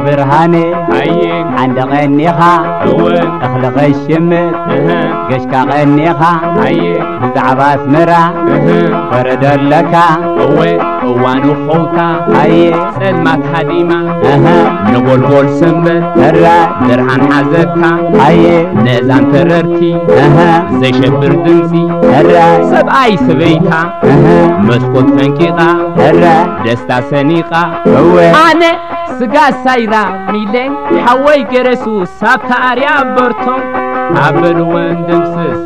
ብርሃነ ኣየ ሓንደ ቀኒኻ እወ እኽሊ ኸሽምት እህ ገሽካ ቀኒኻ ኣየ ብዛዕባ ኣስመራ እህ ወረደለካ እወ እዋኑ ኸውታ ኣየ ጸልማት ሃዲማ እህ ንጎልጎል ሰንበት ተራ ብርሃን ሓዘካ ኣየ ነዛን ተረርቲ እህ ዘሸብር ድምፂ ተራ ሰብኣይ ሰበይታ እህ መስኮት ፈንቂቓ ተራ ደስታ ሰኒቓ እወ ኣነ ስጋ ሳይራ ሚለ ሓወይ ገረሱ ሳብታ ኣርያ በርቶ ኣበልወን ደምስስ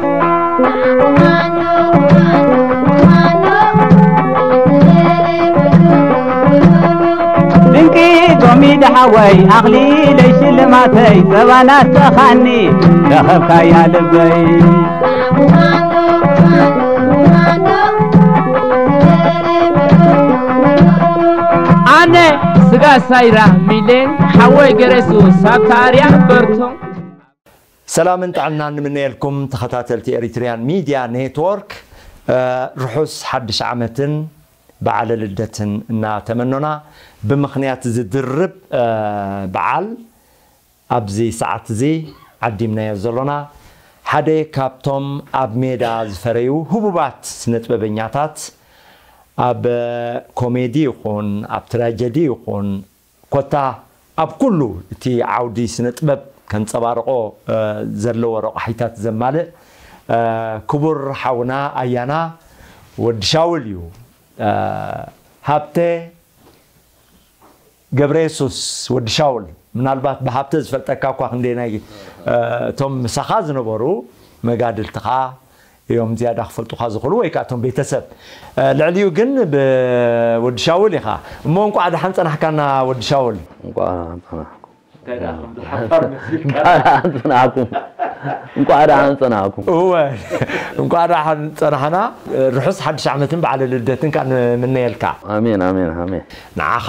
ድንቂ ቶሚ ደሓወይ ኣኽሊለይ ሽልማተይ ጸባናት ተኻኒ ረኸብካያ ልበይ ኣነ ስጋ ሳይራ ሚሌን ሓወይ ገረሱ ሳብታ ኣርያ በርቶ ሰላምን ጥዕናን ንምነየልኩም ተኸታተልቲ ኤሪትሪያን ሚድያ ኔትወርክ። ርሑስ ሓድሽ ዓመትን በዓለ ልደትን እናተመኖና፣ ብምኽንያት ዝድርብ በዓል ኣብዚ ሰዓት እዚ ዓዲምናዮ ዘሎና ሓደ ካብቶም ኣብ ሜዳ ዝፈረዩ ህቡባት ስነጥበበኛታት፣ ኣብ ኮሜዲ ይኹን ኣብ ትራጀዲ ይኹን ኮታ ኣብ ኩሉ እቲ ዓውዲ ስነ ጥበብ ከንጸባርቆ ዘለዎ ረቋሒታት ዘማልእ ክቡር ሓውና ኣያና ወዲ ሻውል እዩ። ሃብተ ገብረ የሱስ ወዲ ሻውል፣ ምናልባት ብሃብተ ዝፈልጠካ እኳ ክንደይ ናይ እቶም ምሳኻ ዝነበሩ መጋድልትኻ እዮም ዝያዳ ክፈልጡኻ ዝኽእሉ ወይ ከዓ እቶም ቤተሰብ። ልዕሊኡ ግን ብወዲ ሻውል ኢኻ። እሞ እንቋዕ ደሓን ጸናሕካና ወዲ ሻውል። እንቋዕ ደሓን ጸናሕኩም። እንቋዕ ደሓን ጸናሕኩም። እንቋዕ ደሓን ጸናሕኩም። እወ፣ እንቋዕ ደሓን ጸናሕና። ርሑስ ሓድሽ ዓመትን በዓለ ልደትን ከኣ ንምነየልካ። ኣሜን፣ ኣሜን፣ ኣሜን። ንዓኻ፣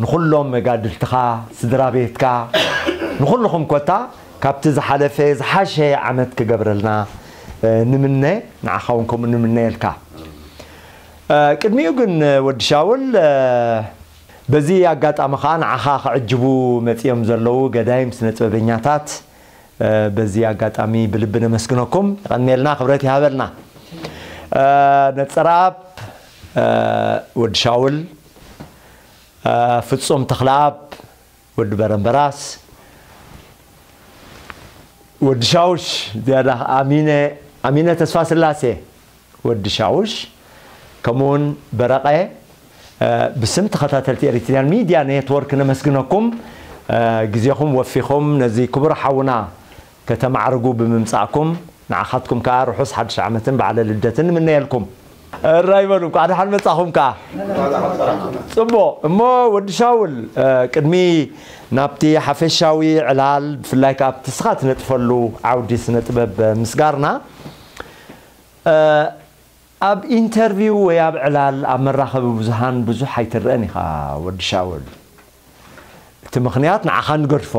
ንኹሎም መጋድልትኻ፣ ስድራ ቤትካ፣ ንኹልኹም ኮታ ካብቲ ዝሓለፈ ዝሓሸ ዓመት ክገብረልና ንምነ፣ ንዓኻ እውን ከምኡ ንምነየልካ። ቅድሚኡ ግን ወዲ ሻውል፣ በዚ ኣጋጣሚ ኸዓ ንዓኻ ክዕጅቡ መጺኦም ዘለዉ ገዳይም ስነ ጥበበኛታት በዚ ኣጋጣሚ ብልቢ ነመስግነኩም። የቐንየልና፣ ክብረት ይሃበልና። ነጸረኣብ ወዲ ሻውል፣ ፍጹም ተኽለኣብ ወዲ በረምበራስ፣ ወዲ ሻውሽ፣ ዝያዳ ኣሚነ፣ ኣሚነ ተስፋስላሴ፣ ወዲ ሻውሽ፣ ከምኡውን በረቐ፣ ብስም ተኸታተልቲ ኤሪትሪያን ሚድያ ኔትወርክ ነመስግነኩም። ግዜኹም ወፊኹም ነዚ ክቡር ሓውና ከተማዕርጉ ብምምጻእኩም፣ ንዓኻትኩም ከኣ ርሑስ ሓድሽ ዓመትን በዓለ ልደትን ንምነየልኩም። እራይ በሉ፣ እንኳዕ ደሓን መጻኹም ከኣ። ጽቡቕ። እሞ ወዲ ሻውል፣ ቅድሚ ናብቲ ሓፈሻዊ ዕላል፣ ብፍላይ ከኣ ኣብቲ ንስኻ ትነጥፈሉ ዓውዲ ስነ ጥበብ ምስጋርና፣ ኣብ ኢንተርቪው ወይ ኣብ ዕላል ኣብ መራኸቢ ብዙሃን ብዙሕ ኣይትረአን ኢኻ ወዲ ሻውል። እቲ ምኽንያት ንዓኻ ንገድፎ።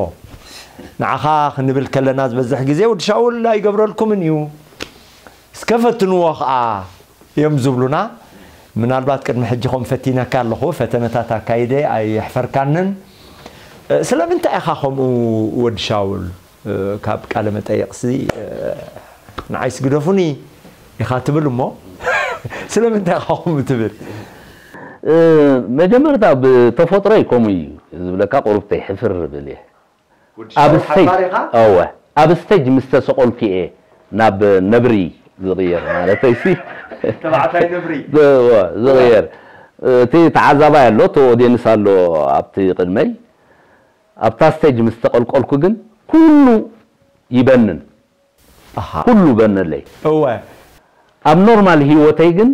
ንዓኻ ክንብል ከለና ዝበዝሕ ግዜ ወዲ ሻውል ኣይገብረልኩምን እዩ። እስከ ፈትንዎ ኸኣ እዮም ዝብሉና። ምናልባት ቅድሚ ሕጂ ከም ፈቲነካ ኣለኹ፣ ፈተነታት ኣካይደ ኣየሕፈርካንን። ስለምንታይ ኢኻ ከምኡ ወዲ ሻውል? ካብ ቃለ መጠየቕሲ ንዓይስ ግደፉኒ ኢኻ ትብል እሞ ስለምንታይ ኢኻ ከምኡ ትብል? መጀመርታ ብተፈጥሮይ ከምኡ እዩ ዝብለካ፣ ቁሩብተይ ሕፍር ብል እየ። ወዲ ኣብ ሻውል ስቴጅ ሓፋር ኢኻ? እወ፣ ኣብ ስቴጅ ምስ ተሰቐልኩ እየ ናብ ነብሪ ዝቕየር፣ ማለተይ ሲ ተባዕታይ ነብሪ። እወ፣ ዝቕየር። እቲ ተዓዛባይ ኣሎ፣ እቲ ኦድየንስ ኣሎ ኣብቲ ቅድመይ። ኣብታ ስቴጅ ምስ ተቐልቀልኩ ግን ኩሉ ይበንን። ኣሃ። ኩሉ በነለይ። እወ። ኣብ ኖርማል ህይወተይ ግን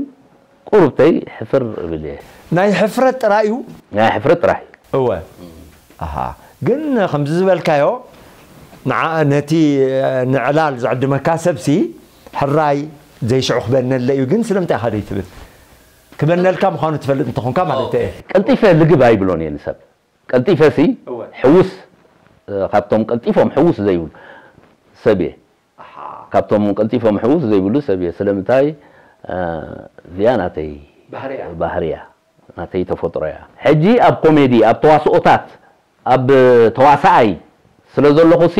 ቁሩብተይ ሕፍር እብል እየ። ናይ ሕፍረት ጥራይ እዩ? ናይ ሕፍረት ጥራይ። እወ። ኣሃ። ግን ከምዚ ዝበልካዮ፣ ንዓ-፣ ነቲ ንዕላል ዝዕድመካ ሰብሲ፣ ሕራይ ዘይሽዑ ክበነለ እዩ፣ ግን ስለምንታይ ኢኻ ደይ ትብል? ክበነልካ ምዃኑ ትፈልጥ እንተኾንካ ማለት እየ። ቀልጢፈ ልግብ ኣይብሎን እየ ንሰብ። ቀልጢፈሲ እወ። ሕውስ፣ እ፣ ካብቶም ቀልጢፎም ሕውስ ዘይብሉ ሰብ እየ። ኣሓ። ካብቶም ቀልጢፎም ሕውስ ዘይብሉ ሰብ እየ። ስለምንታይ? እ፣ እዚኣ ናተይ ባህሪ እያ። ባህሪ እያ። ናተይ ተፈጥሮ እያ። ሕጂ ኣብ ኮሜዲ፣ ኣብ ተዋስኦታት፣ ኣብ ተዋሳኣይ ስለ ዘለኹ ሲ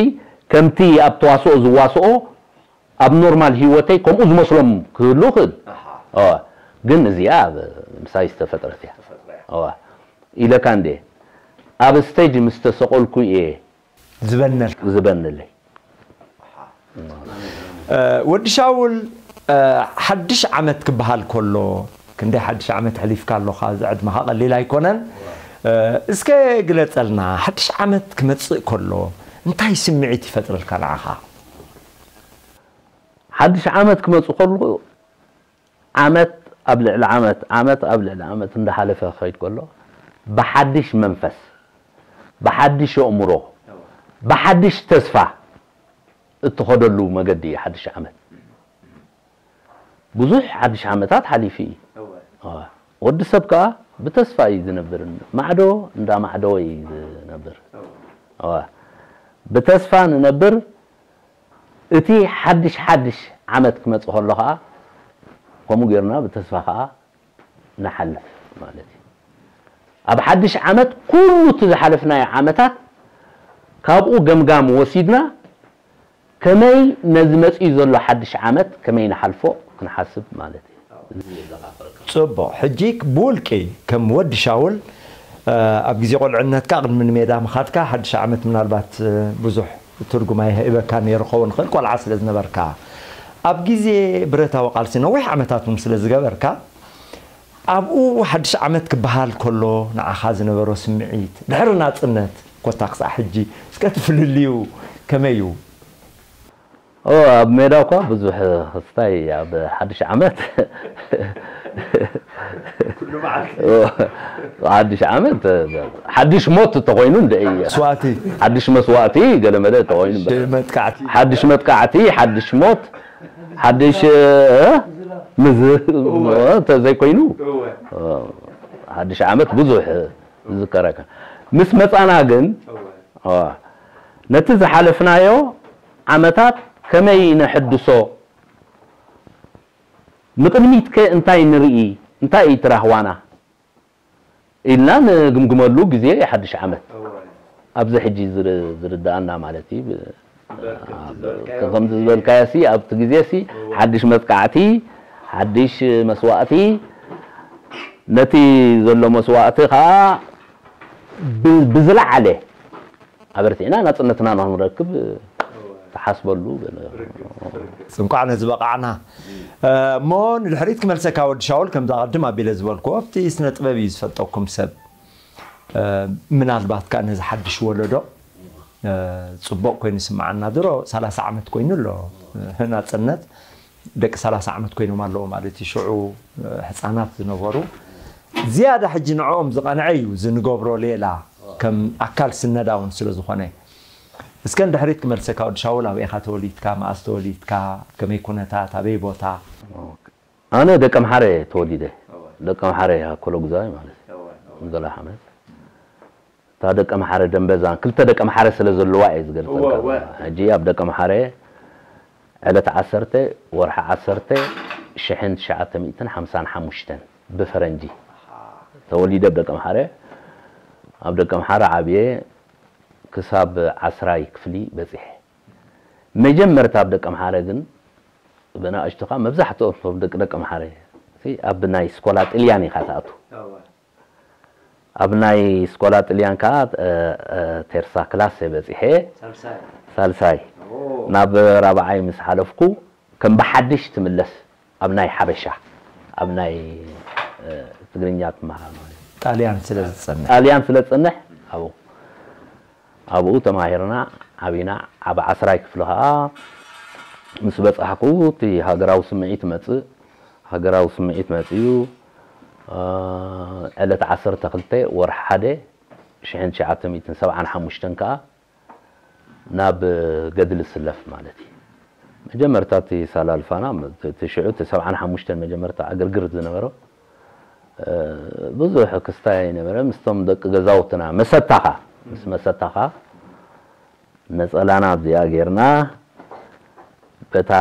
ከምቲ ኣብ ተዋስኦ ዝዋስኦ ኣብ ኖርማል ህይወተይ ከምኡ ዝመስሎም ክህሉ ይኽእል። ግን እዚኣ ኣብ ምሳይ ዝተፈጥረት እያ። ኢለካ እንዴ ኣብ ስቴጅ ምስ ተሰቐልኩ እየ ዝበነል ዝበንለይ። ወዲ ሻውል፣ ሓድሽ ዓመት ክበሃል ከሎ፣ ክንደይ ሓድሽ ዓመት ሕሊፍካ ኣለኻ፣ እዚ ዕድመኻ ቀሊል ኣይኮነን። እስከ ግለጸልና፣ ሓድሽ ዓመት ክመጽእ ከሎ እንታይ ስምዒት ይፈጥረልካ ንዓኻ? ሓድሽ ዓመት ክመጽእ ከሎ ዓመት ኣብ ልዕሊ ዓመት ዓመት ኣብ ልዕሊ ዓመት እንዳሓለፈ ክኸይድ ከሎ ብሓድሽ መንፈስ፣ ብሓድሽ ኣእምሮ፣ ብሓድሽ ተስፋ እትኸደሉ መገዲ እዩ ሓድሽ ዓመት። ብዙሕ ሓድሽ ዓመታት ሓሊፉ እዩ። ወዲ ሰብ ከዓ ብተስፋ እዩ ዝነብር። ማዕዶ እንዳ ማዕደወ እዩ ዝነብር። ብተስፋ ንነብር። እቲ ሓድሽ ሓድሽ ዓመት ክመጽእ ከሎ ከዓ ከምኡ ጌርና ብተስፋ ከዓ ንሓልፍ ማለት እዩ። ኣብ ሓድሽ ዓመት ኩሉ እቲ ዝሓለፍናዮ ዓመታት ካብኡ ገምጋም ወሲድና ከመይ ነዚ መጺኡ ዘሎ ሓድሽ ዓመት ከመይ ንሓልፎ ክንሓስብ ማለት እዩ። ጽቡቕ። ሕጂ ብውልቂ ከም ወዲ ሻውል ኣብ ግዜ ቆልዕነትካ ቅድሚ ንሜዳ ምኻድካ ሓድሽ ዓመት ምናልባት ብዙሕ ትርጉም ኣይህበካ ነይሩ ክኸውን ይኽእል ቆልዓ ስለ ዝነበርካ። ኣብ ግዜ ብረታዊ ቃልሲ ነዊሕ ዓመታት እውን ስለ ዝገበርካ ኣብኡ ሓድሽ ዓመት ክበሃል ከሎ ንዓኻ ዝነበሮ ስምዒት ድሕሪ ናጽነት ኮታ ክሳዕ ሕጂ እስከ እቲ ፍልልዩ ከመይ እዩ? ኣብ ሜዳ እኳ ብዙሕ ክስታይ ኣብ ሓድሽ ዓመት ሓድሽ ዓመት ሓድሽ ሞት እንተኮይኑ እንደ መስዋእቲ ሓድሽ መስዋእቲ ገለመለ እንተኮይኑ መጥቃዕቲ ሓድሽ መጥቃዕቲ ሓድሽ ሞት ሓድሽ ምዝ ዘይኮይኑ ሓድሽ ዓመት ብዙሕ ዝዝከረካ ምስ መጻና ግን ነቲ ዝሓለፍናዮ ዓመታት ከመይ ነሐድሶ ንቕድሚት ከ እንታይ ንርኢ እንታይ እዩ ትራህዋና ኢልና ንግምግመሉ ግዜ ሓድሽ ዓመት ኣብዚ ሕጂ ዝርዳኣና ማለት እዩ ከምዚ ዝበልካዮ ሲ ኣብቲ ግዜ ሲ ሓድሽ መጥቃዕቲ ሓድሽ መስዋእቲ ነቲ ዘሎ መስዋእቲ ከዓ ብዝለዓለ ኣበርቲዕና ናፅነትና ንክንረክብ ተሓስበሉ እንኳዕ ነዚ በቃዕና እሞ ንድሕሪት ክመልሰካ ወዲ ሻውል ከምዛ ቅድም ኣቢለ ዝበልክዎ ኣብቲ ስነ ጥበብ እዩ ዝፈልጠኩም ሰብ ምናልባት ከዓ ነዚ ሓድሽ ወለዶ ፅቡቕ ኮይኑ ይስምዓና ድሮ ሰላሳ ዓመት ኮይኑ ኣሎ ናፅነት ደቂ ሰላሳ ዓመት ኮይኖም ኣለዉ ማለት እዩ ሽዑ ህፃናት ዝነበሩ ዝያዳ ሕጂ ንዕኦም ዝቐንዐ እዩ እዚ ንገብሮ ሌላ ከም ኣካል ስነዳ እውን ስለ ዝኾነ እስከ ንድሕሪት ክመልሰካ ወዲ ሻውል ኣበይ ኢኻ ተወሊድካ መኣስ ተወሊድካ ኣብ ከመይ ኩነታት ኣበይ ቦታ ኣነ ደቀምሓረ ተወሊደ ደቀምሓረ ኣኮሎ ጉዛይ ማለት እዩ ገላ ሓመድ እታ ደቀምሓረ ደንበዛን ክልተ ደቀምሓረ ስለ ዘለዋ እየ ዝገልጸልካ ሕጂ ኣብ ደቀምሓረ ዕለት ዓሰርተ ወርሒ ዓሰርተ ሽሕን ትሽዓተ ሚእትን ሓምሳን ሓሙሽተን ብፈረንጂ ተወሊደ ኣብ ደቀምሓረ ኣብ ደቀምሓረ ዓብየ ክሳብ ዓስራይ ክፍሊ በጺሐ መጀመርታ ኣብ ደቀምሓረ ግን ብናእሽቱኻ መብዛሕትኦም ቶም ደቂ ደቀምሓረ ኣብ ናይ ስኮላ ጥልያን ኢኻ ትኣቱ ኣብ ናይ ስኮላ ጥልያን ከዓ ቴርሳ ክላስ በፂሐ ሳልሳይ ናብ ራብዓይ ምስ ሓለፍኩ ከም ብሓድሽ ትምለስ ኣብ ናይ ሓበሻ ኣብ ናይ ትግርኛ ትመሃር ማለት ጣልያን ስለ ዝፀንሕ ጣልያን ስለ ዝፀንሕ ኣብኡ ኣብኡ ተማሂርና ዓቢና ዓብ ዓስራይ ክፍሊ ከዓ ምስ በፃሕኩ እቲ ሃገራዊ ስምዒት መፅእ ሃገራዊ ስምዒት መፅኡ ዕለት ዓሰርተ ክልተ ወርሒ ሓደ ሽሕን ትሽዓተ ሚእትን ሰብዓን ሓሙሽተን ከዓ ናብ ገድሊ ስለፍ ማለት እዩ መጀመርታ እቲ ሳላልፋና ሽዑ እቲ ሰብዓን ሓሙሽተን መጀመርታ ዕግርግር ዝነበሮ ብዙሕ ክስታይ ኣይነበረ ምስቶም ደቂ ገዛውትና መሰታኻ ምስ መሰታኻ ነፀላና ኣብዚኣ ጌርና በታ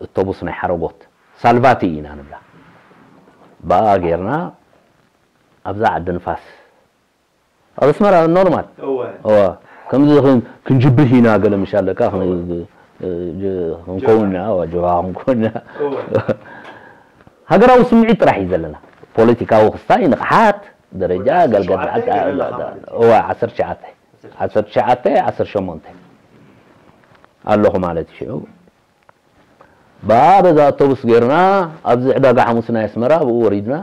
እቶቡስ ናይ ሓረጎት ሳልቫቲ ኢና ንብላ ብኣ ጌርና ኣብዛ ዓዲ ንፋስ ኣብ ኣስመራ ኖርማል። እወ። እወ። ከምዚ ክን-፣ ክንጅብህ ኢና ገለ ምሽ ኣለካ፣ ክን-፣ እወ። እ፣ ጅ-፣ ክንከውን ኢና፣ እወ፣ ጅብሃ ክንከውን ኢና። እወ። ሃገራዊ ስምዒት ጥራሕ እዩ ዘለና። ፖለቲካዊ ክስታይ፣ ንቕሓት፣ ደረጃ፣ ገልገል፣ ዓሰርተ ሸውዓተ ገለ ኣለኻ ማለት እዩ። እወ፣ ዓሰርተ ትሽዓተ። ዓሰርተ ትሽዓተ፣ ዓሰርተ ሸሞንተ። ኣለኹ ማለት እዩ ሽዑ። ብኣ በዛ ኣውቶቡስ ጌርና ኣብዚ ዕዳጋ ሓሙስ ናይ ኣስመራ ብኡ ወሪድና፣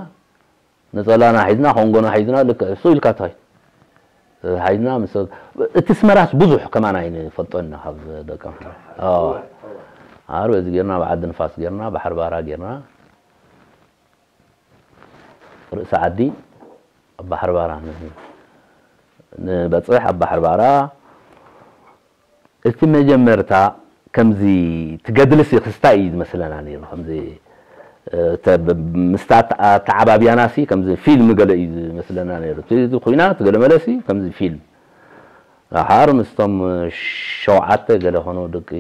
ነጸላና ሒዝና፣ ኮንጎና ሒዝና፣ ልክዕ እሱ ኢልካ ትኸይድ። ሒዝና ምስ፣ እቲ ኣስመራስ ብዙሕ ከማን ኣይንፈልጦን ኢና ካብ ደቂ ኣምሓራ። ኣዎ። ኣር በዚ ጌርና፣ ብዓዲ ንፋስ ጌርና፣ ባሕሪ ባራ ጌርና፣ ርእሲ ዓዲ ኣብ ባሕሪ ባራ ን-፣ ንበጽሕ። ኣብ ባሕሪ ባራ እቲ መጀመርታ ከምዚ ትገድልሲ ክስታይ እዩ ዝመስለና ነይሩ። ከምዚ፣ እ፣ ተ-፣ ብ-፣ ምስታ ኣተ-፣ ኣተዓባብያናሲ ከምዚ ፊልም ገለ እዩ ዝመስለና ነይሩ። እቲ፣ እቲ ኲናት ገለ መለሲ ከምዚ ፊልም። ደሓር ምስቶም ሸውዓተ ገለ ኾኑ ደቂ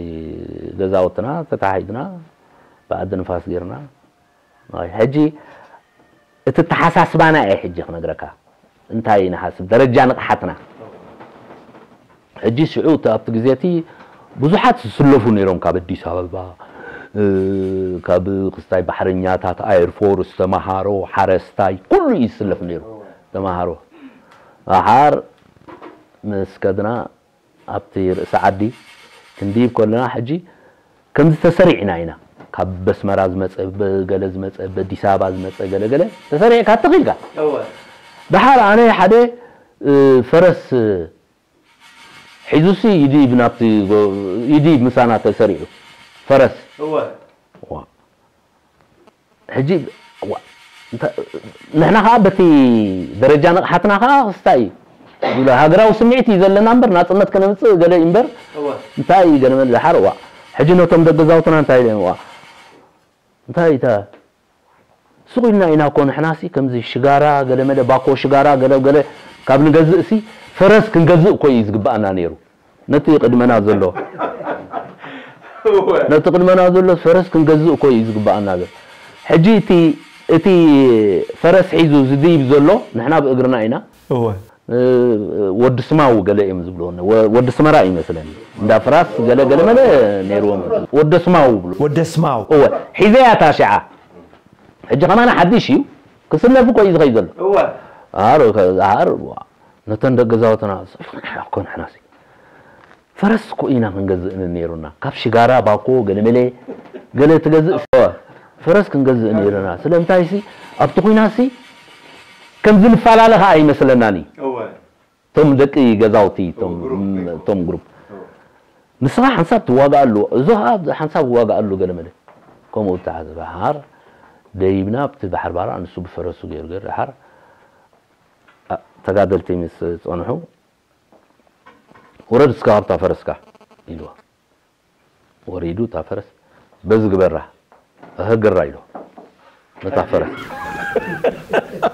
ገዛውትና ተታሒዝና ብዓዲ ንፋስ ጌርና። ኣይ፣ ሕጂ እቲ ተሓሳስባና እየ ሕጂ ክነግረካ። እንታይ ንሓስብ፣ ደረጃ ንቕሓትና። ሕጂ ሽዑ እቲ ኣብቲ ግዜ እቲ ብዙሓት ዝስለፉ ነይሮም፣ ካብ ኣዲስ ኣበባ፣ እ፣ ካብ ክስታይ ባሕረኛታት፣ ኣየርፎርስ፣ ተማሃሮ፣ ሓረስታይ፣ ኩሉ እዩ ዝስለፍ ነይሩ። ተማሃሮ። ኣሓር ምስ ከድና ኣብቲ ርእሲ ዓዲ ክንድይብ ከለና፣ ሕጂ ከምዚ ተሰሪዕና ኢና። ካብ በስመራ ዝመጸ፣ ብገለ ዝመጸ፣ በኣዲስ ኣበባ ዝመጸ፣ ገለ ገለ ተሰሪዕካ ትኽኢልካ። እወ። ደሓር ኣነ ሓደ፣ እ፣ ፈረስ ሒዙሲ ይድይብ ናብቲ ጎ-፣ ይድይብ ምሳና ተሰሪዑ። ፈረስ። እወ። ዋ። ሕጂ፣ ዋ፣ እንተ-፣ ንሕና ኸዓ በቲ ደረጃ ንቕሓትና ኸዓ ክስታይ እዩ። ዝብሎ ሃገራዊ ስምዒት እዩ ዘለና እምበር፣ ናጽነት ከነምጽእ ገለ እዩ እምበር፣ እወ። እንታይ እዩ ገለ መለ ደሓር፣ ዋ። ሕጂ ነቶም ደቂ ገዛውትና እንታይ ኢለ፣ ዋ። እንታይ እታ ሱቕ ኢልና ኢና እኮ ንሕናሲ ከምዚ ሽጋራ፣ ገለ መለ ባኮ ሽጋራ፣ ገለ ገለ ካብ ንገዝእሲ ፈረስ ክንገዝእ እኮ እዩ ዝግብኣና ነይሩ። ነቲ ቅድመና ዘሎ፣ እወ። ነቲ ቅድመና ዘሎ ፈረስ ክንገዝእ እኮ እዩ ዝግብኣና ዘሎ። ሕጂ እቲ፣ እቲ ፈረስ ሒዙ ዝድይብ ዘሎ ንሕና ብእግርና ኢና። እወ። እ፣ ወዲ ስማው ገለ እዮም ዝብልዎ። ወ-፣ ወዲ ስመራ እዩ መስለኒ። እንዳ ፍራስ ገለ ገለ መለ ነይርዎም። ወደ ስማው ብሉ። ወደ ስማው። እወ። ሒዘያ እታ ሽዓ። ሕጂ ከማን ሓድሽ እዩ። ክስለፍ እኮ እዩ ዝኸይድ ዘሎ። እወ። ኣሮ ከ-፣ ኣሮ፣ ዋ። ነተን ደቂ ገዛውትና፣ እኮ ንሕናሲ። ፈረስ እኮ ኢና ክንገዝእ ነይሩና። ካብ ሽጋራ፣ ባኮ፣ ገለመለ፣ ገለ ትገዝእ። እወ። ፈረስ ክንገዝእ ነይሩና። ስለምንታይሲ፣ ኣብቲ ኹናሲ፣ ከምዚ ንፈላለ ኸዓ ኣይመስለናን እዩ። እወ። እቶም ደቂ ገዛውቲ፣ እቶም፣ እቶም ግሩፕ። እቶም ግሩፕ። እወ። ንስኻ ሓንሳብ ትዋጋኣሉ፣ እዚ ኸዓ ሓንሳብ ክዋጋኣሉ ገለመለ። ከምኡ ተሓዘ። ደሓር ደይብና፣ ኣብቲ ባሕሪ ባራ፣ ንሱ ብፈረሱ ገይሩ ገይሩ፣ ደሓር፣ ኣ፣ ተጋደልቲ ምስ ጸንሑ፣ "ውረድ እስከ ካብታ ፈረስካ" ኢልዎ። ወሪዱ እታ ፈረስ፣ "በዚ ግበራ፣ ኣህግራ" ኢልዎ። ነታ ፈረስ።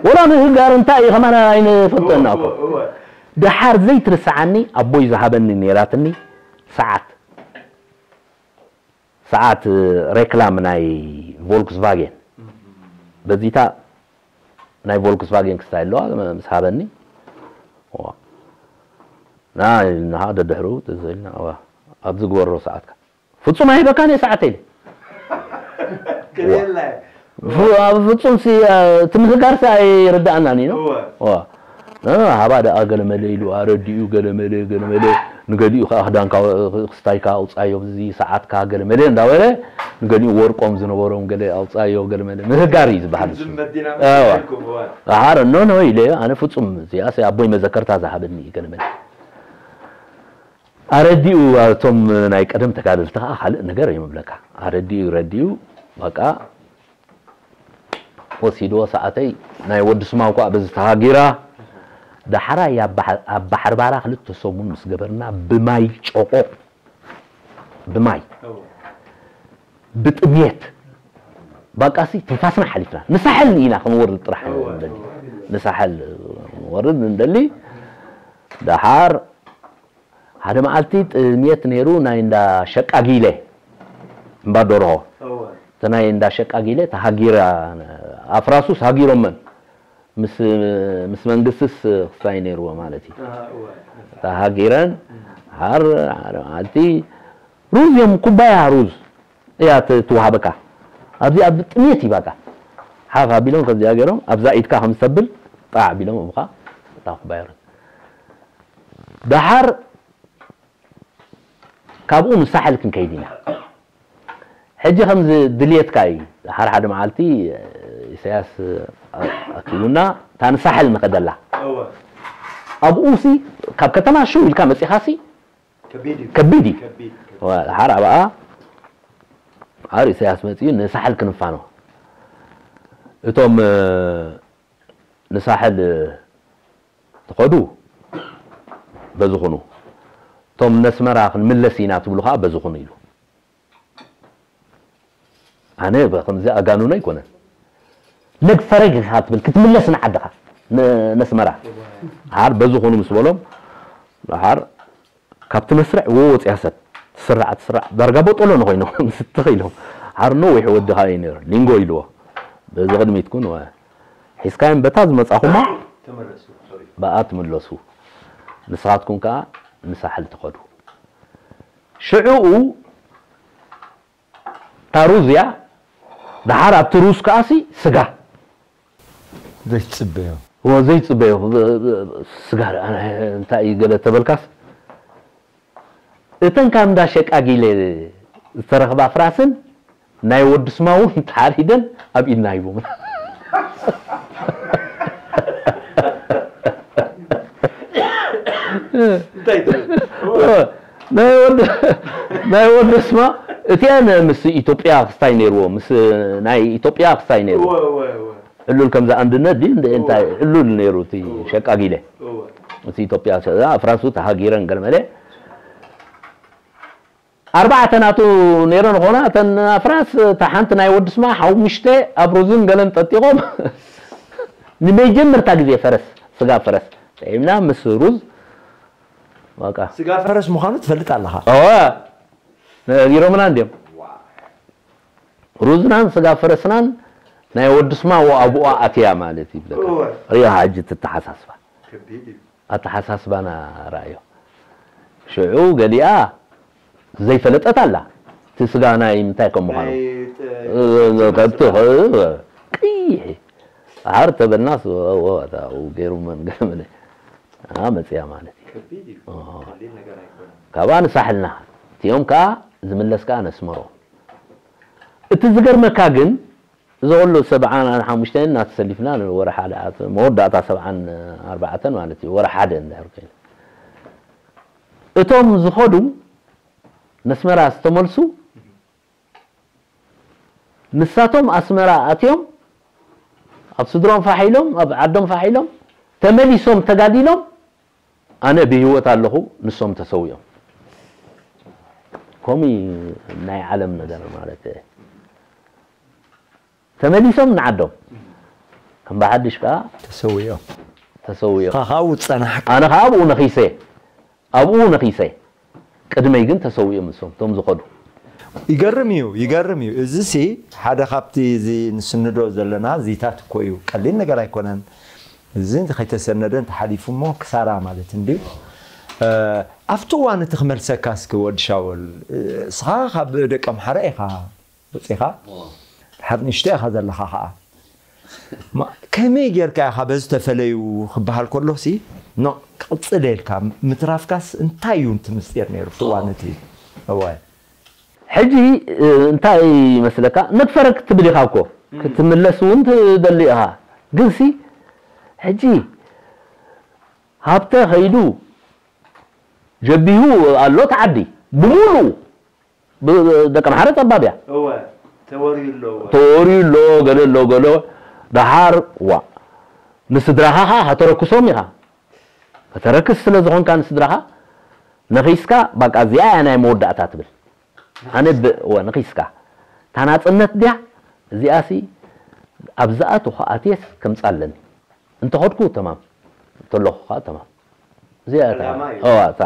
ወላ ምህጋር እንታይ እዩ ከማን ኣይንፈልጦን ኢና እኮ። እወ፣ እወ። ደሓር ዘይትርስዓኒ ኣቦይ ዝሃበኒ ነይራትኒ ሰዓት። ሰዓት ሬክላም ናይ ቮልክስቫጌን። በዚታ ናይ ቮልክስቫጌን ክስታይ ኣለዋ፣ ምስ ሃበኒ። ዋ። ና፣ ንሃ ደድሕሩ ትዝ ኢልና፣ ዋ። ኣብዚ ግበሮ ሰዓትካ። ፍጹም ኣይህበካን እየ ሰዓተይ ኢለ። ቅልየላ። ፍ-፣ ኣብ ፍጹም ሲ፣ እ፣ እቲ ምህጋር ሲ ኣይርድኣናን እዩ፣ ኖ? እወ። እወ። እ፣ ሃባ ደኣ ገለመለ ኢሉ ኣረዲኡ፣ ገለመለ፣ ገለመለ፣ ንገሊኡ ከኣ ክዳንካ፣ ክስታይካ ኣውጻዮ፣ እዚ ሰዓትካ ገለመለ እንዳበለ፣ ንገሊኡ ወርቆም ዝነበሮም ገለ ኣውጻዮ፣ ገለመለ። ምህጋር እዩ ዝበሃል እሱ። ዝመዲና እወ። መሲልኩም፣ እወ። ደሓር፣ ኖ፣ ኖ ኢለ፣ ኣነ ፍጹም፣ እዚኣስ ኣቦይ መዘከርታ ዝሃበኒ እዩ፣ ገለመለ። ኣረዲኡ፣ እቶም ናይ ቀደም ተጋደልቲ ከኣ ካልእ ነገር እዮም ይብለካ። ኣረዲኡ፣ ረዲኡ፣ በቃ፣ ወሲድዎ ሰዓተይ፣ ናይ ወዲ ስማው ከኣ በዚ ተሃጊራ፣ ደሓራይ ኣብ ባሕ-፣ ኣብ ባሕሪ ባራ ክልተ ሰሙን ምስ ገበርና፣ ብማይ ጨቆ፣ ብማይ፣ እወ። ብጥሜት፣ በቃሲ ትንፋስና ሓሊፍና። ንሳሕል ኢና ክንወርድ ጥራሕ እወ። ንደሊ። ንሳሕል ክንወርድ ንደሊ። ደሓር ሓደ መዓልቲ ጥሜት ነይሩ፣ ናይ እንዳ ሸቃጊለ፣ እምባ ደርሆ። እወ። እቲ ናይ እንዳ ሸቃጊለ ተሃጊራ፣ ኣፍራሱስ ሃጊሮመን። ምስ ምስ መንግስትስ ክስታይ ነይርዎ ማለት እዩ። ተሃጊረን፣ ሓር ሓደ መዓልቲ ሩዝ እዮም፣ ኩባያ ሩዝ እያ ት- ትወሃበካ። ኣብዚኣ ብጥሜት ይባካ። ሓፍ ኣቢሎም ከምዚኣ ገይሮም ኣብዛ ኢድካ ከም ዝተብል ጣዕ ኣቢሎም እብኻ እታ ኩባያ ሩዝ። ደሓር ካብኡ ንሳሕል ክንከይድ ኢና። ሕጂ ከምዚ ድልየትካ እዩ። ደሓር ሓደ መዓልቲ ኢሳያስ ኣኪቡና እታ ንሳሕል ንኸደላ። ኣብኡ ሲ ካብ ከተማ ሽው ኢልካ መጺኻ ሲ ከቢድ እዩ። ከቢድ እዩ። ከቢድ፣ ከቢድ። ደሓር ኣብኣ ኣር ኢሳያስ መጺኡ ንሳሕል ክንፋኖ። እቶም ንሳሕል ትኸዱ በዚ ኹኑ፣ እቶም ነስመራ ክንምለስ ኢና ትብሉ ኸዓ በዚ ኹኑ ኢሉ። ኣነ ከምዚ ኣጋኑና ኣይኮነን። ነግ ፈረግ ኢኻ ትብል ክትምለስ ንዓድኻ ን- ነስመራ። ሓር በዚ ኹኑ ምስ በሎም ሓር ካብቲ መስርዕ ወ ወፅያ ሰብ ትስራዕ ትስራዕ ዳርጋ በጦሎ ንኮይኖም ስትኽ ኢሎም ሓር ነዊሕ ወድኻ እዩ ነይሩ ሊንጎ ኢልዎ በዚ ቅድሚትኩን ወ- ሒዝካዮም በታ ዝመጻኹማ ተመለሱ። ሶሪ። ብኣ ትምለሱ። ንስኻትኩም ከኣ ንሳሕል ትኸዱ። ሽዑኡ እታ ሩዝ እያ። ደሓር ኣብቲ ሩዝ ከኣሲ ስጋ። ዘይትጽበዮ። ወ ዘይትጽበዮ። ስጋ ደኣ እንታይ እዩ ገለ ተበልካስ እተን ካብ እንዳ ሸቃጊለ ዝተረኽባ ፍራስን ናይ ወዲ ስማ እውን ተሓሪደን ኣብ ኢድና ሂቦምና። እንታይ ትብል? ናይ ወዲ ናይ ወዲ ስማ እቲኣን ምስ ኢትዮጵያ ክስታይ ነይርዎ ምስ ናይ ኢትዮጵያ ክስታይ ነይርዎ እወ፣ እወ፣ እወ። ዕሉል ከምዚ ኣንድነት ድዩ እንደ እንታይ ዕሉል ነይሩ እቲ ሸቃጊለ እወ። እቲ ኢትዮጵያ ፍራሱ ተሃጊረን ገለመለ ኣርባዕተ ናቱ ነይረን ኾና እተን ኣፍራስ እታ ሓንቲ ናይ ወዲ ስማ ሓሙሽተ ኣብ ሩዝን ገለን ጠጢቖም ንመጀመርታ ግዜ ፈረስ ስጋ ፈረስ ጥዒምና ምስ ሩዝ በቃ ስጋ ፈረስ ምዃኑ ትፈልጥ ኣለኻ። እወ ነጊሮምና እንድዮም። ሩዝናን ስጋ ፈረስናን ናይ ወዲ ስማ ኣብኡ ኣትያ ማለት ይብለካ። እወ። ሪኣ ሕጂ ትተሓሳስባ። ከቢድ እዩ። ኣተሓሳስባና ረኣዮ። ሽዑ ገሊኣ ዘይፈለጠት ኣላ። እቲ ስጋ ናይ ምንታይ ከም ምዃኑ። ናይ፣ እ፣ እ፣ ከብቲ፣ እ፣ ቀይሕ። ኣሃር ተበልናስ፣ እ፣ እ፣ እታ፣ ኡ፣ ገይሩ መን ገመለ። ኣ፣ መጽያ ማለት እዩ። ከቢድ እዩ። ኦ። ቀሊል ነገር ኣይኮነን። ካብኣ ንሳሕልና። እቲኦም ከኣ ዝምለስ ከኣ ነስመሮ። እቲ ዝገርመካ ግን፣ እዚ ኩሉ ሰብዓን ሓሙሽተን እናተሰሊፍና ንወርሒ ሓደ ኣት-፣ መወዳእታ ሰብዓን ኣርባዕተን ማለት እዩ፣ ወርሒ ሓደ እንድሕር ኮይኑ። እቶም ዝኸዱ ነስመራ ዝተመልሱ፣ ንሳቶም ኣስመራ ኣትዮም፣ ኣብ ስድሮም ፋሕ ኢሎም፣ ኣብ ዓዶም ፋሕ ኢሎም፣ ተመሊሶም ተጋዲሎም፣ ኣነ ብህይወት ኣለኹ፣ ንሶም ተሰዊኦም። ከምኡ እዩ ናይ ዓለም ነገር ማለት። ተመሊሶም ንዓዶም። ከም ብሓድሽ ከኣ ተሰዊኦም። ተሰዊኦም። ኻኻው ጸናሕካ። ኣነ ከኣ ኣብኡ ነኺሰ። ኣብኡ ነኺሰ። ቅድመይ ግን ተሰዊኦም ንሶም፣ እቶም ዝኸዱ። ይገርም እዩ፣ ይገርም እዩ። እዚ ሲ ሓደ ካብቲ እዚ ንስንዶ ዘለና ዚታት እኮ እዩ። ቀሊል ነገር ኣይኮነን። እዚ ከይተሰነደ እንተሓሊፉ እሞ ክሳራ ማለት እንድዩ። እ፣ ኣብቲ እዋን እቲ ክመልሰካ እስኪ ወዲ ሻውል፣ እ፣ እስኻ ካብ ደቀ ኣምሓራ ኢኻ ወጺኻ? እዎ። ድሓር ንእሽቶ ኢኻ ዘለኻ ኸኣ። ማ-፣ ከመይ ጌርካ ኢኻ በዚ ተፈለዩ ክበሃል ከሎሲ፣ ኖ፣ ክቕጽል ኢልካ ምትራፍካስ እንታይ እዩ እቲ ምስጢር ነይሩ ኣብቲ እዎ። እዋን እቲ? እወ። ሕጂ፣ እ፣ እንታይ ይመስለካ? ነግፈረክ ትብል ኢኻ እኮ። እም። ክትምለስ እውን ትደሊ ኢኻ። ግንሲ፣ ሕጂ፣ ሃብተ ኸይዱ ጀቢሁ ኣሎ እቲ ዓዲ። ብምሉኡ። ብ-፣ ደቂ ኣምሓራ ጸባብ እያ። እወ፣ ተወርዩ ኣሎ፣ እወ። ተወርዩ ኣሎ፣ ገለ ኣሎ፣ ገለ። ደሓር፣ ዋ። ንስድራኻ ኸኣ ከተረክሶም ኢኻ። ከተረክስ ስለ ዝኾንካ ንስድራኻ፣ ነኺስካ፣ ባቃ እዚኣ እያ ናይ መወዳእታ ትብል። ኣነ ብ-፣ እወ፣ ነኺስካ። እታ ናጽነት ድያ? እዚኣሲ፣ ኣብ ዝኣተኹ ኣትየስ ከምጽእ ኣለኒ። እንተኸድኩ ተማም፣ እንተለኹ ኸኣ ተማም። እዚኣ እታ፣ ዕላማ እዩ። እዋ፣ እታ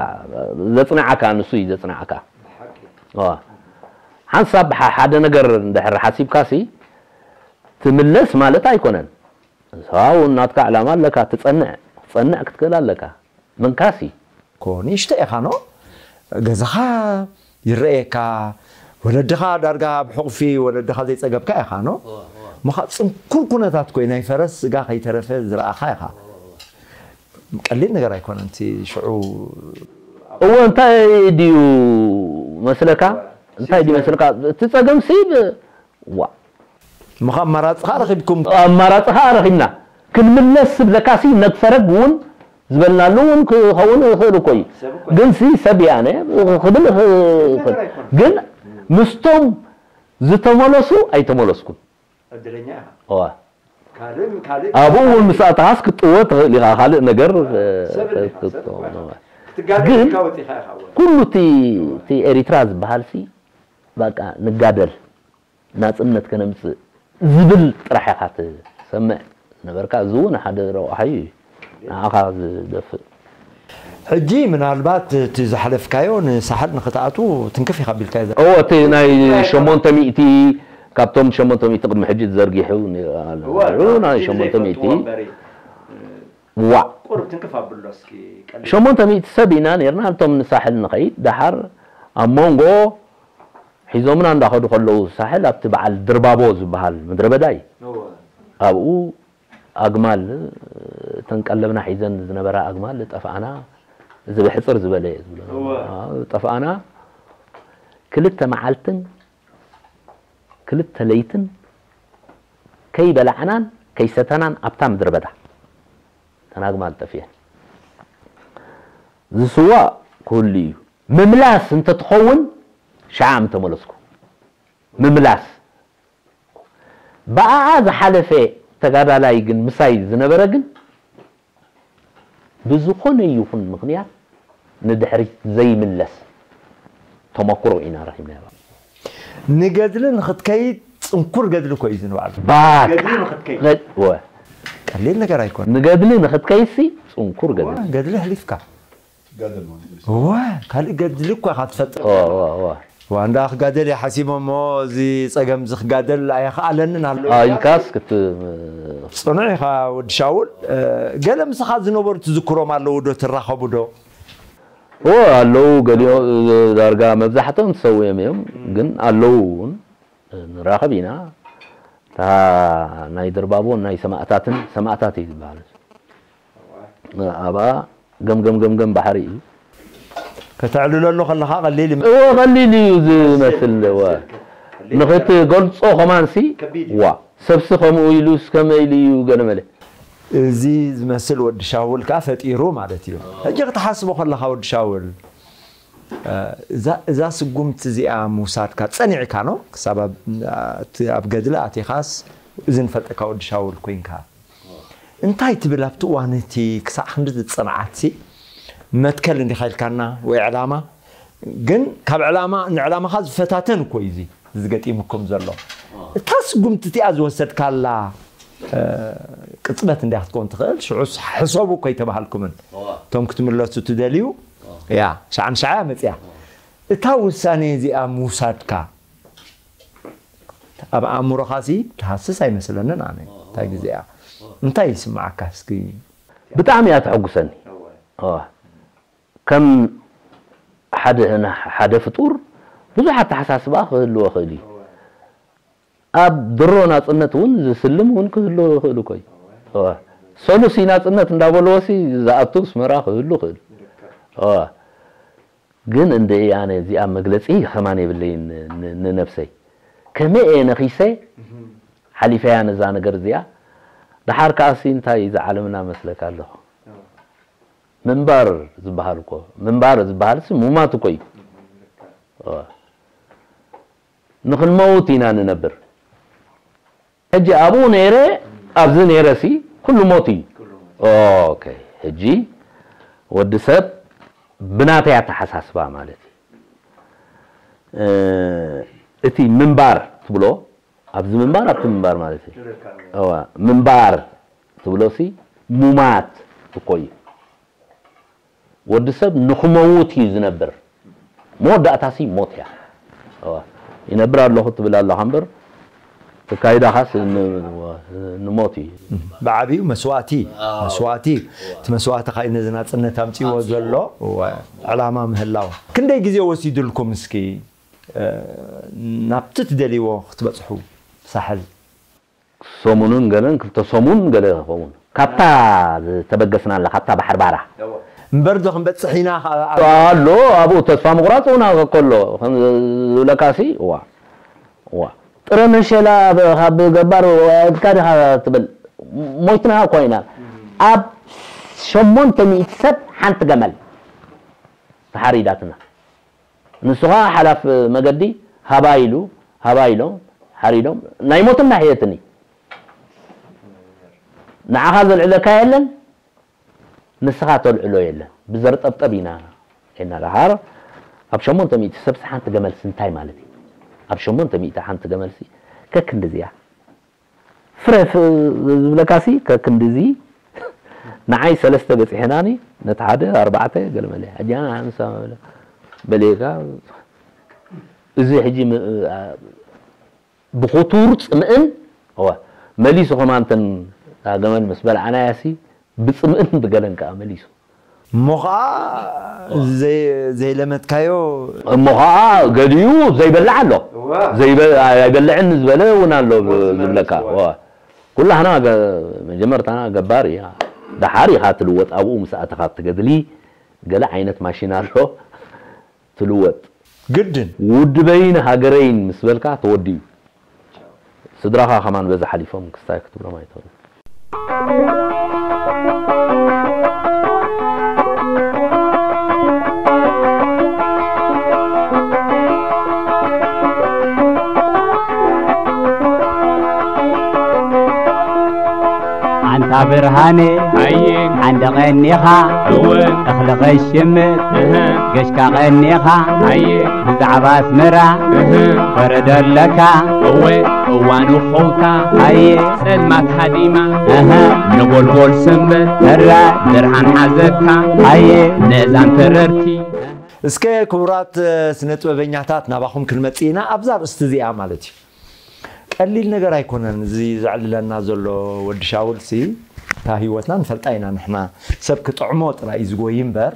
ዘጽንዓካ ንሱ እዩ ዘጽንዓካ። ብሓቂ። እዋ። ሓንሳብ ሓ-፣ ሓደ ነገር እንድሕር ሓሲብካሲ፣ ትምለስ ማለት ኣይኮነን። ሰብኣዊ ናትካ ዕላማ ኣለካ፣ ትጸንዕ፣ ክትጸንዕ ክትክእል ኣለካ። ምንካሲ። ኮ ንእሽቶ ኢኻ ኖ? ገዛኻ ይረኣየካ፣ ወለድኻ ዳርጋ ኣብ ሕቑፊ ወለድኻ ዘይጸገብካ ኢኻ ኖ? ምኻ ጽንኩር ኩነታት ኮይ ናይ ፈረስ ስጋ ከይተረፈ ዝረኣኻ ኢኻ። ቀሊል ነገር ኣይኮነን እቲ ሽዑ። እወ፣ እንታይ ድዩ መስለካ? እንታይ ድዩ መስለካ? እቲ ጸገም ሲ ብ-፣ ዋ። ምኻ ኣማራጽኻ ረኺብኩም። ኣማራጽኻ ረኺብና። ክንምለስ ዝብለካ ሲ ነግፈረግ እውን ዝበልናሉ እውን ክኸውን ይኽእል እኮ እዩ። ሰብ እኮ እዩ። ግን ሲ ሰብ ያነ ክብል ይኽእል። ነገር ኣይኮነን። ግን ምስቶም ዝተመለሱ ኣይተመለስኩን። ዕድለኛ ኢኻ። እዋ። ካልእ፣ ካልእ፣ ኣብኡ እውን ምስ ኣተኻስ ክትጥወ ትኽእል ኢኻ። ካልእ ነገር፣ እ፣ ሰብ እንዲኻ፣ ሰብ ክትጥወ እኮ ኢኻ። ክትጋደል ግን ኢልካ ወፂኻ ኢኻ እውን። ኩሉ እቲ፣ እቲ ኤሪትራ ዝበሃል ሲ፣ በቃ፣ ንጋደል፣ ናጽነት ከነምጽእ ዝብል ጥራሕ ኢኻ ትሰምዕ ነበርካ። እዚ እውን ሓደ ረቋሒ እዩ። ንዓኻ ዝደፍእ። ሕጂ ምናልባት እቲ ዝሓለፍካዮ ንሳሕል ንኽትኣትዉ ትንክፍ ኢኻ ቢልካዮ ዘ- እዎ፣ እቲ ናይ ሸሞንተ ሚእቲ፣ ካብቶም ሸሞንተ ሚእቲ ቅድሚ ሕጂ ተዘርጊሑ ነይሩ ኣሎ። እዎ፣ ነይሩ፣ ናይ ሕጂ ሸሞንተ ሚእቲ። ዘይፈልጥዎ እምበሪ፣ እ፣ ዋዕ። ቁሩብ ትንክፍ ኣብሎ እስኪ፣ ቀሊል። ሸሞንተ ሚእቲ ሰብ ኢና ነይርና፣ እቶም ንሳሕል ንኸይድ፣ ደሓር ኣብ መንጎ ሒዞምና እንዳኸዱ ከለዉ፣ ሳሕል ኣብቲ በዓል ድርባቦ ዝበሃል ምድረ በዳ እዩ። እዎ። ኣብኡ ኣግማል፣ እተን ቀለብና ሒዘን ዝነበራ ኣግማል ጠፍኣና፣ እዚ ብሕጽር ዝበለ እየ ዝብሎ። እወ። ኣዎ፣ ጠፍኣና። ክልተ መዓልትን ክልተ ለይትን ከይበላዕናን ከይሰተናን ኣብታ ምድረ በዳ እተን ኣግማል ጠፊአን። ዝስዋእ ክህሉ እዩ። ምምላስ እንተትኸውን ሽዓ ምተመለስኩ። ምምላስ። ብኣኣ ዝሓለፈ ተጋዳላይ ግን ምሳይ ዝነበረ ግን ብዝኾነ ይኹን ምኽንያት ንድሕሪት ዘይምለስ ተመክሮ ኢና ረኺብናዮ። ንገድሊ ንኽትከይድ ጽንኩር ገድሊ እኮ እዩ ዝንባዕሉ። ባክ። ገድሊ ንኽትከይድ። ገድ-፣ ወ-፣ ቀሊል ነገር ኣይኮነን። ንገድሊ ንኽትከይድሲ ጽንኩር ገድሊ። ወ-፣ ገድሊ ኣሕሊፍካ። ገድሊ ማለት እዩ። እወ፣ ካልእ ገድሊ እኳ ኢኻ ትፈጥር። እወ፣ እወ፣ እወ። እዋ፣ እንዳ ክጋደል እየ ሓሲቦ እሞ፣ እዚ ጸገም እዚ ክጋደል ኣይኸኣለንን ኣሎ። ኣዎ፣ ኢልካስ ክት-፣ ጽኑዕ ኢኻ ወዲ ሻውል። እ፣ ገለ ምሳኻ ዝነበሩ ትዝክሮም ኣለዉ ዶ፣ ትራኸቡ ዶ? እወ፣ ኣለዉ፣ ገሊኦ-፣ ዳርጋ መብዛሕትኦም ተሰዊኦም እዮም፣ ግን ኣለዉ እውን። ንራኸብ ኢና። እታ ናይ ድርባቦ ናይ ሰማእታትን ሰማእታት እዩ ዝበሃል። ኣብኣ ገምገም ገምገም ባሕሪ እዩ። ከተዕልለሉ ከለኻ ቀሊል እዩ። እወ፣ ቀሊል እዩ ዝመስል። እወ። ንኽትገልጾ ከማንሲ፣ ከቢድ እዩ። ዋ፣ ሰብሲ ከምኡ ኢሉስ ከመይ ኢሉ እዩ ገለ መለ። እዚ ዝመስል ወዲ ሻውል ከኣ ፈጢሩ ማለት እዩ። ሕጂ ክትሓስቦ ከለኻ ወዲ ሻውል፣ እ፣ እዛ፣ እዛ ስጉምቲ እዚኣ ምውሳድካ ጸኒዕካ ኖ? ክሳብ ኣብ፣ እቲ ኣብ ገድሊ ኣቲኻስ እዚ ንፈልጠካ ወዲ ሻውል ኮይንካ። እንታይ ትብል ኣብቲ እዋን እቲ ክሳዕ ክንዲ ዝጸንዓትሲ መትከል እንዲኻ ኢልካና ወይ ዕላማ? ግን ካብ ዕላማ፣ ንዕላማኻ ዝፈታተን እኮ እዩ እዚ ዝገጢሙኩም ዘሎ። እታ ስጉምቲ እቲኣ ዝወሰድካላ፣ እ፣ ቅጽበት እንዲያ ክትከውን ትኽእል። ሽዑስ ሕሰቡ እኮ ኣይተባሃልኩምን። እዋ። እቶም ክትምለሱ ትደልዩ፣ እዋ። ያ፣ ሻዕ ንሻዕ እያ መጽያ። እዋ። እታ ውሳኔ እዚኣ ምውሳድካ፣ ኣብ ኣእምሮኻሲ ትሃስስ ኣይመስለንን ኣነ። እዋ፣ እታ እዋ። ግዜ እያ። እዋ። እንታይ ይስምዓካ እስኪ? ብጣዕሚ እያ ተሐጉሰኒ። እዋ። እዋ። ከም ሓደ፣ ሓደ ፍጡር ብዙሕ ኣተሓሳስባ ክህልዎ ይኽእል እዩ። እዋ። ኣብ ድሮ ናጽነት እውን ዝስልም እውን ክህልዎ ይኽእል እኮ እዩ። እዋ። እዋ። ሰሉሲ ናጽነት እንዳበልዎሲ ዝኣቱ ኣስመራ ክህሉ ይኽእል። ልክዕ። እዋ። ግን እንደ ኣነ እዚኣ መግለጺ ከማን የብለይን ን-፣ ን-፣ ንነብሰይ። ከመይ እየ ነኺሰ እህም። ሓሊፈያ ነዛ ነገር እዚኣ። ደሓር ከኣሲ እንታይ እዩ ዝዓለምና መስለካ ኣለኹ? እዋ። ምንባር ዝበሃል እኮ፣ ምንባር ዝበሃልሲ ሙማት እኮ እዩ። እዋ። ንኽንመውት ኢና ንነብር። ሕጂ ኣብኡ ነይረ፣ ኣብዚ ነይረሲ ኩሉ ሞት እዩ። ኩሉ ሞት። ኦኬ፣ ሕጂ ወዲ ሰብ ብናተይ ኣተሓሳስባ ማለት እዩ። እ፣ እቲ ምንባር ትብሎ፣ ኣብዚ ምንባር፣ ኣብቲ ምንባር ማለት እዩ። ትክክል። እዋ፣ ምንባር ትብሎሲ ሙማት እኮ እዩ። ወዲ ሰብ ንኽመውት እዩ ዝነብር። መወዳእታሲ ሞት እያ። እዋ፣ ይነብር ኣለኹ ትብል ኣለኻ እምበር፣ ተካይዳኻስ ንሞት እዩ። ብዓብዩ መስዋእቲ መስዋእቲ እቲ መስዋእቲ ካይ ነዚ ናፅነት ኣምፅዎ ዘሎ ዕላማ ምህላው። ክንደይ ግዜ ወሲዱልኩም እስኪ ናብቲ ትደልይዎ ክትበፅሑ? ሳሕል ሰሙንን ገለን ክልተ ሰሙን ገለ ክኸውን ካብታ ዝተበገስናላ ካብታ ባሕሪ ባራ እምበር ዶ ክንበፅሕ ኢና ኣሎ ኣብኡ ተስፋ ምቑራፅ እውን ከሎ ዝብለካሲ ዋ ዋ ጥረ መሸላ ካብ ገባር ወድካ ዲኻ ትብል ሞይትና እኮ ኢና ኣብ ሸሞንተ ሚእቲ ሰብ ሓንቲ ገመል ተሓሪዳትና ንሱ ኸዓ ሓላፍ መገዲ ሃባ ኢሉ ሃባ ኢሎም ሓሪዶም ናይ ሞትን ናይ ሕየትን እዩ ንዓኻ ዘልዕለካ የለን ንስኻ ተልዕሎ የለን ብዘርጠብጠብ ኢና ኢና ደሓር ኣብ ሸሞንተ ሚእቲ ሰብሲ ሓንቲ ገመልሲ እንታይ ማለት እዩ ኣብ ሸሞንተ ሚእቲ ሓንቲ ገመልሲ ከክንድዚያ ፍረ ዝብለካሲ ከክንድዚ ንዓይ ሰለስተ በፂሐናኒ ነቲ ሓደ ኣርባዕተ ገለመለ ሕጂ ኣነ ንሳ በሌካ እዚ ሕጂ ብክቱር ፅምእን እወ መሊሱ ከማንተን ገመል ምስ በልዓናያሲ ብፅምእን ብገለን ከዓ መሊሱ እሞ ከዓ ዘይለመትካዮ እሞ ከዓ ገሊኡ ዘይበልዕ ኣሎ ኣይበልዕን ዝበለ እውን ኣሎ ዝብለካ ኩላህና መጀመርታና ገባር እያ ደሓር ኢኻ ትልወጥ ኣብኡ ምስ ኣተኻ ትገድሊ ገለ ዓይነት ማሽን ኣሎ ትልወጥ ግድን ውድበይን ሃገረይን ምስ በልካ ተወዲኡ ስድራኻ ከማን በዚ ሓሊፎም ክስታይ ክትብሎም ኣይትኽእል ኣንታ ብርሃነ ኣየ ሓንደ ቀኒኻ እወ እኽሊ ኸሽምት እህ ገሽካ ቀኒኻ ኣየ ብዛዕባ ኣስመራ እህ ወረደ ኣለካ እወ እዋኑ ኸውታ ኣየ ጸልማት ሃዲማ እህ ንጎልጎል ሰንበት ተረ ብርሃን ሓዘካ ኣየ ነዛን ተረርቲ እስከ ክቡራት ስነ ጥበበኛታት ናባኹም ክንመጽእ ኢና ኣብዛ ርእስቲ እዚኣ ማለት እዩ ቀሊል ነገር ኣይኮነን እዚ ዘዕልለና ዘሎ ወዲ ሻውል ሲ እታ ህይወትና ንፈልጣ ኢና ንሕና ሰብ ክጥዕሞ ጥራይ እዩ ዝጎይ እምበር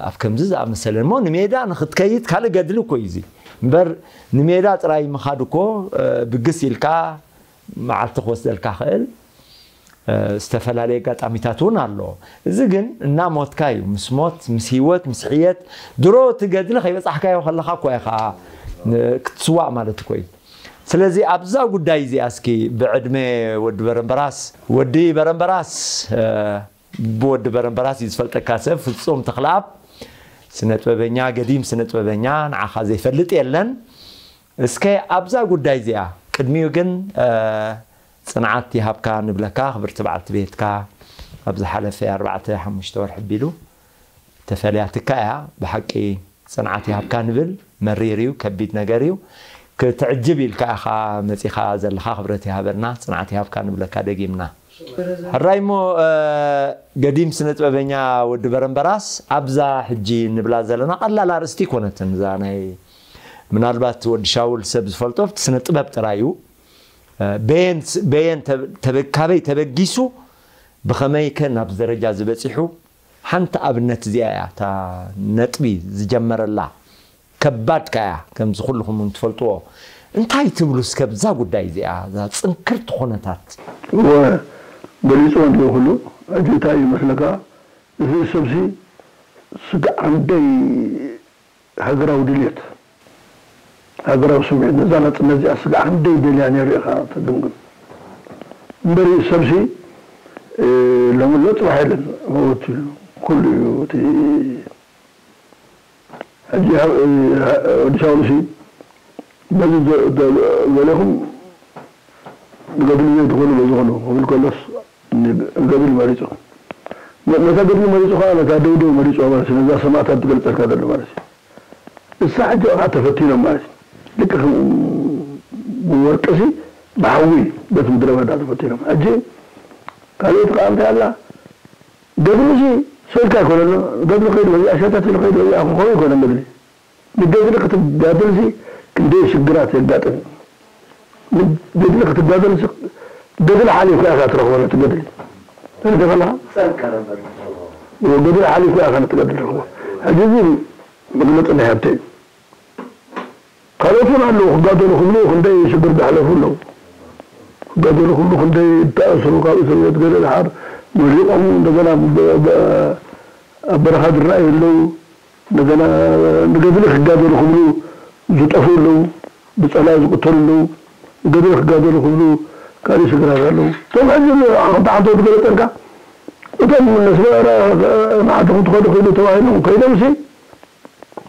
ኣብ ከምዚ ዝኣመሰለ እሞ ንሜዳ ንክትከይድ ካልእ ገድሊ እኮ እዩ እዚ እምበር ንሜዳ ጥራይ ምኻድ እኮ ብግስ ኢልካ መዓልቲ ክወስደልካ ክእል ዝተፈላለየ ኣጋጣሚታት እውን ኣሎ እዚ ግን እናሞትካ እዩ ምስ ሞት ምስ ህይወት ምስ ሕየት ድሮ እቲ ገድሊ ከይበፃሕካዮ ከለካ እኮ ኢኻ ክትስዋእ ማለት እኮ እዩ ስለዚ ኣብዛ ጉዳይ እዚኣ እስኪ ብዕድመ ወዲ በረንበራስ ወዲ በረንበራስ ብወዲ በረንበራስ እዩ ዝፈልጠካ ሰብ ፍፁም ተክለኣብ ስነ ጥበበኛ ገዲም ስነ ጥበበኛ ንዓኻ ዘይፈልጥ የለን እስከ ኣብዛ ጉዳይ እዚኣ ቅድሚኡ ግን ፅንዓት ይሃብካ ንብለካ ክብርቲ በዓልቲ ቤትካ ኣብ ዝሓለፈ ኣርባዕተ ሓሙሽተ ወርሒ ቢሉ ተፈልያትካ እያ ብሓቂ ፅንዓት ይሃብካ ንብል መሪር እዩ ከቢድ ነገር እዩ ክትዕጅብ ኢልካ ኢኻ መፂኻ ዘለኻ ክብረት ይሃበልና ፅንዓት ይሃብካ ንብለካ ደጊምና ሕራይ እሞ ገዲም ስነ ጥበበኛ ወዲ በረንበራስ ኣብዛ ሕጂ ንብላ ዘለና ቀላል ኣርእስቲ ይኮነትን እዛ ናይ ምናልባት ወዲ ሻውል ሰብ ዝፈልጦ ኣብቲ ስነ ጥበብ ጥራይ እዩ በየን በየን ካበይ ተበጊሱ ብኸመይከ ናብዚ ደረጃ ዝበፂሑ ሓንቲ ኣብነት እዚኣ እያ እታ ነጥቢ ዝጀመረላ ከባድ ከኣ ከምዚ ኩልኹም እውን ትፈልጥዎ እንታይ ትብሉ እስከ ብዛ ጉዳይ እዚኣ እዛ ፅንክርቲ ኩነታት እወ ገሊፅዎ እንድየ ኩሉ ሕጂ እንታይ እዩ መስለካ እዚ ሰብሲ ስጋዕ ክንደይ ሃገራዊ ድልየት ሃገራዊ ስምዒት ነዛ ናፅነት እዚኣ ስጋዕ ክንደይ ደልያ ነይሩ ኢኻ ትግምግም እምበሪ ሰብሲ ሎሚ ኣሎ ፅባሕ የለን መወት ኩሉ እዩ እቲ ሕጂ ወዲ ሻውልሲ በዚ ገሌኹም ገድሊ ዘይትኽእሉ በዚ ኹሉ ክብል ከሎስ ገድሊ መሪፁ ነታ ገድሊ መሪፁ ከዓ ነታ ደውደው መሪፁ ማለት ነዛ ሰማእታት ትገልፀልካ ዘሎ ማለት እዩ እሳ ሕጂ ከዓ ተፈቲኖም ማለት እዩ ልክ ከም ወርቅሲ ብሓዊ በቲ ምድረ በዳ ተፈቲኖም ሕጂ ካልኦት ከዓ እንታይ ኣላ ገድሊ እዚ ስእልካ ኣይኮነን ገድሊ ከይዱ በዚኣ ሸተት ኢሉ ከይዱ በዚኣ ክኾኑ ኣይኮነን ገድሊ ንገድሊ ክትጋድል እዚ ክንደይ ሽግራት የጋጥም እዩ ገድሊ ክትጋደል ሲ-፣ ገድሊ ሓሊፍካ ኢኻ ትረኽቦ ነቲ ገድሊ። ተረዲእካ ኣለኻ? ገድሊ ሓሊፍካ ኢኻ ነቲ ገድሊ ትረኽቦ። ሕጂ እዚ መግለጺ ናይ ሃብተ እዩ። ካልኦት እውን ኣለዉ፣ ክጋደሉ ክብሉ ክንደይ ሽግር ዝሓለፉ ኣለዉ። ክጋደሉ ክብሉ ክንደይ ዝተኣስሩ፣ ካብ እስር ቤት ገለ ድሓር መሊቖም እንደገና ብ-፣ ብ-፣ ኣብ በረኻ ዝረኣዩ ኣለዉ። እንደገና ንገድሊ ክጋደሉ ክብሉ ዝጠፍኡ ኣለዉ፣ ብጸላኢ ዝቅተሉ ኣለዉ። ንገድሊ ክጋደሉ ክብሉ ካልእ ሽግራት ኣለዉ። እቶም ሕጂ ሓንቲ ሓንቲ ዝገለጸልካ፣ እቶም ነስመራ ንዓኹም ትኸዱ ክኢሉ ተባሂሎም ከይዶምሲ፣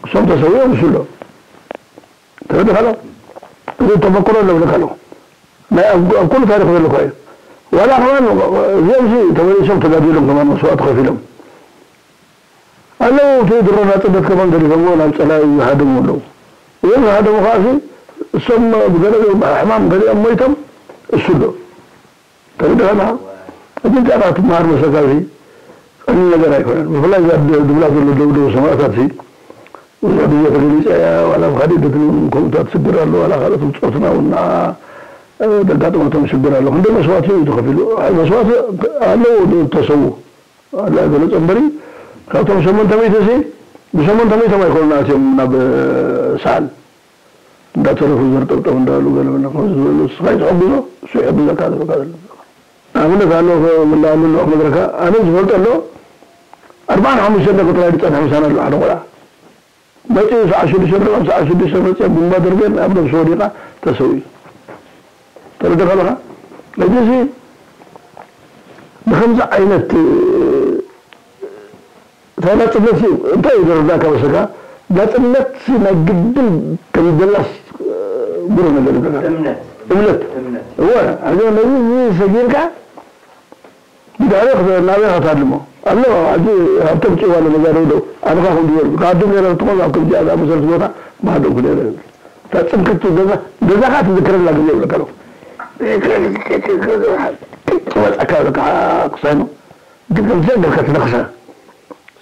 እሶም ተሰዊኦም እሱ ኣሎ። ተረዲእካ ኣሎ? እዚ ተመክሮ ኣለብለካ ኣለኹ። ናይ ኣብ ኣብ ኩሉ ታሪኽ ዘለካ እዩ። ዋላ ከማን እዚኦም ሲ ተመሊሶም ተጋዲሎም ከማን መስዋእቲ ከፊሎም ኣለዉ። እቲ ድሮ ናጽነት ከማን ገዲፎምዎ ናብ ጸላኢ ዝሃደሙ ኣለዉ። እዞም ዝሃደሙ ከኣ ሲ እሶም ብገለ ሕማም ገሊኦም ሞይቶም እሱ ኣሎ። ተረዲእካ ኣለኻ? እቲ እንታይ ኢኻ ትመሃር መሰልካ እዚ ቀሊል ነገር ኣይኮነን። ብፍላይ እዛ ድ-፣ ድብላ ዘሎ ደብደቡ ሰማእታት እዚ፣ እዛ ብዘይ ተገሊጸ እያ፣ ዋላ ብኻሊእ ገድሊ እውን ከምኡታት ሽግር ኣሎ፣ ዋላ ካልኦት ብጾትና እውን ንዓ፣ እ፣ ዘጋጠመቶም ሽግር ኣሎ። ክንደይ መስዋእቲ እዩ ተኸፊሉ? ኣይ፣ መስዋእቲ ኣለዎ ዶ ተሰዉ? ኣላ ገለጸ እምበሪ፣ ካብቶም ሸሞንተ ሚእቲ ሲ፣ ብሸሞንተ ሚእቶም ኣይኮኑን ኣትዮም ናብ፣ እ፣ ሰዓል። እንዳተረፉ ዘርጠብጠቡ እንዳበሉ ገለ መለ ከምዚ ዝበሉ፣ ንስኻ እዩ ትሕግዞ፣ እሱ ይሕግዘካ ዝብለካ ዘሎ። ንኣብነት ኣሎ፣ ክምለኣሉ ኣሎ ክነግረካ፣ ኣነ ዝፈልጦ ኣሎ፣ ኣርባዓን ሓሙሽተን ደቂ ጥራይ ዝጸንሐ ምሳና ኣሎ ሓደ ቆልዓ። መጺኡ ሰዓት ሽዱሽተ ርብዒ፣ ሰዓት ሽዱሽተ መጺኦም ቡምባ ደርብየን ኣብ ነብሱ ወዲቓ ተሰዊኡ። ተረዲእካ ኣለኻ? ሕጂ እዚ ብኸምዚ ዓይነት፣ እ፣ እታ ናጽነት ሲ እንታይ እዩ ዝርዳእካ መሰልካ? ናጽነት ሲ ናይ ግድን ከም ዘላስ፣ እ፣ ብሩህ ነገር ይብለካ። እምነት። እምነት። እምነት። እወ፣ ሕጂ ነዚ እዚ ሰጊርካ ብድሕሪ ክተ-፣ ናበይ ክትሃድሞ? ኣሎ፣ ሕጂ ሃብቶም ጽዋ ኣሎ፣ ነዛ ደው ደው። ኣነ ኸኣ ከምዚ ዝበሉ። ክሃድም ነይረ እንትኾን ኣብ ከምዚኣ ዝኣመሰለት ቦታ ምሃደምኩ ነይረ። እታ ጽንክቲ ገዛ፣ ገዛ ኸኣ ትዝክረላ ግዜ ይብለካ ኣለኹ። ትመጻካ ይብለካ ክሳይኖ። ግን ከምዚኣ ጌርካ ትነኽሳ።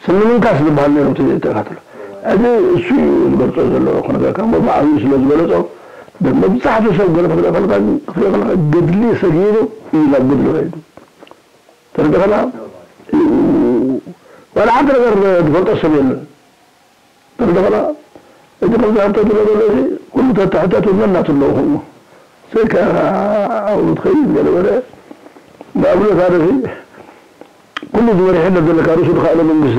ስኒ ምንካስ ዝበሃል ነይሩ እቲ ተኸታተሎ። እዚ እሱ እዩ ዝገልጾ ዘሎ ክነግረካ እሞ ብዓብዩ ስለ ዝገለጾ፣ መብዛሕትኡ ሰብ ገለ ክትርኢ ከለካ፣ ክትርኢ ከለካ ገድሊ ሰጊሩ እዩ ናብ ገድሊ ከይዱ። ተረዲእካ ኣለኻ? ዋላ ሓንቲ ነገር ዝፈልጦ ሰብ የለን። ተረዲእካ ኣለኻ? እዚ ከምዚ ሃብተ ዝብሎ ዘሎ እዚ ኩሉ ተተሕተቱ መን ናቱ ኣለዉ እሞ። ሰይካ ኣብኡ ትኸይድ ገለ በለ። ንኣብነት ሓደ እዚ ኩሉ ዝመሪሕነት ዘለካ ርእሱ ዝኸኣለ መንግስቲ፣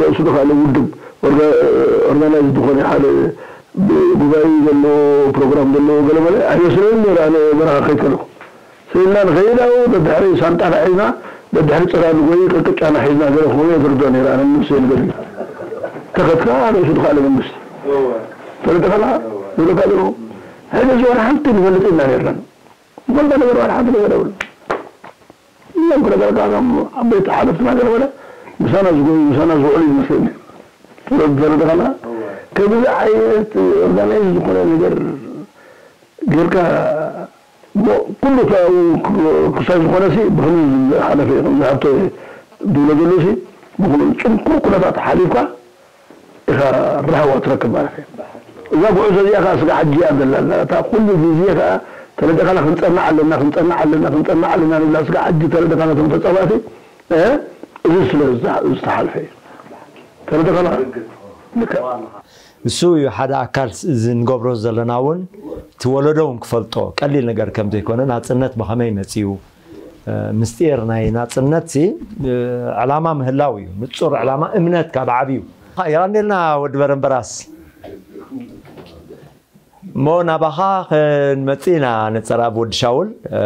ርእሱ ዝኸኣለ ውድብ፣ ኦርጋ-፣ ኦርጋናይዝ ዝኾነ ሓደ ጉባኤ ዘለዎ፣ ፕሮግራም ዘለዎ ገለ መለ ኣይመስለንን ነይሩ። ኣነ በረኻ ከይድ ከለኹ ስኢልና ንኸይድ ኣብኡ ደድሕሪ ሳንጣና ሒዝና፣ ደድሕሪ ጽላል ወይ ቅርቅጫና ሒዝና ገለ ክኾኑ እየ ዝርድኦ ነይረ። ኣነ ንነብሰይ ንገድሊ ተኸትካ ርእሱ ዝኸኣለ መንግስቲ። እወ። ፈለጥካ ኣለኻ? እወ። ዝብለካ ዘለኹ። ሕጂ እዚ ዋላ ሓንቲ ንፈልጥ ኢና ነይርና። ዝፈልጦ ነገር ዋላ ሓንቲ ነገር የብሉን። እዞም ክነገርካ እዞም ዓበይቲ ሓለፍትና ገለ ገለ ምሳና ዝጎዩ፣ ምሳና ዝውዕሉ ይመስለኒ። ተረድተካ ኣለኻ? እወ። ከምዚ ዓይነት ኦርጋናይዝ ዝኾነ ነገር ጌርካ እሞ ኩሉ እቲ ኣብኡ ክሳይ ዝኾነ ሲ ብኸምዚ ዝሓለፈ እዩ። ከምዚ ሃብተ ዝብሎ ዘሎ ሲ ብኹሉ ጽንኩር ኩነታት ሓሊፍካ ኢኻ ራህዋ ትረክብ ማለት እዩ። እዛ ጉዕዞ እዚኣ ከኣ ስጋዕ ሕጂ እያ ዘላና። እታ ኩሉ ግዜ ከኣ ተረዲእካና ክንጸንዕ ኣለና፣ ክንጸንዕ ኣለና፣ ክንጸንዕ ኣለና ንብላ ስጋዕ ሕጂ ተረዲእካ ነቶም ተጻባእቲ፣ እ፣ እዚ ስለ ዝተ-፣ ዝተሓልፈ እዩ። ተረዲእካና? ልክዕ። እሱ እዩ ሓደ ኣካል እዚ ንገብሮ ዘለና እውን እቲ ወለዶ እውን ክፈልጦ ቀሊል ነገር ከም ዘይኮነ ናጽነት ብኸመይ መጺኡ፣ እ፣ ምስጢር ናይ ናጽነት ሲ፣ እ፣ ዕላማ ምህላው እዩ። ንጹር ዕላማ እምነት ካብ ዓብዩ። የቐንየልና ወዲ በረምበራስ። እሞ ናባኻ ክንመጽእ ኢና ነጸራብ ወዲ ሻውል፣ እ፣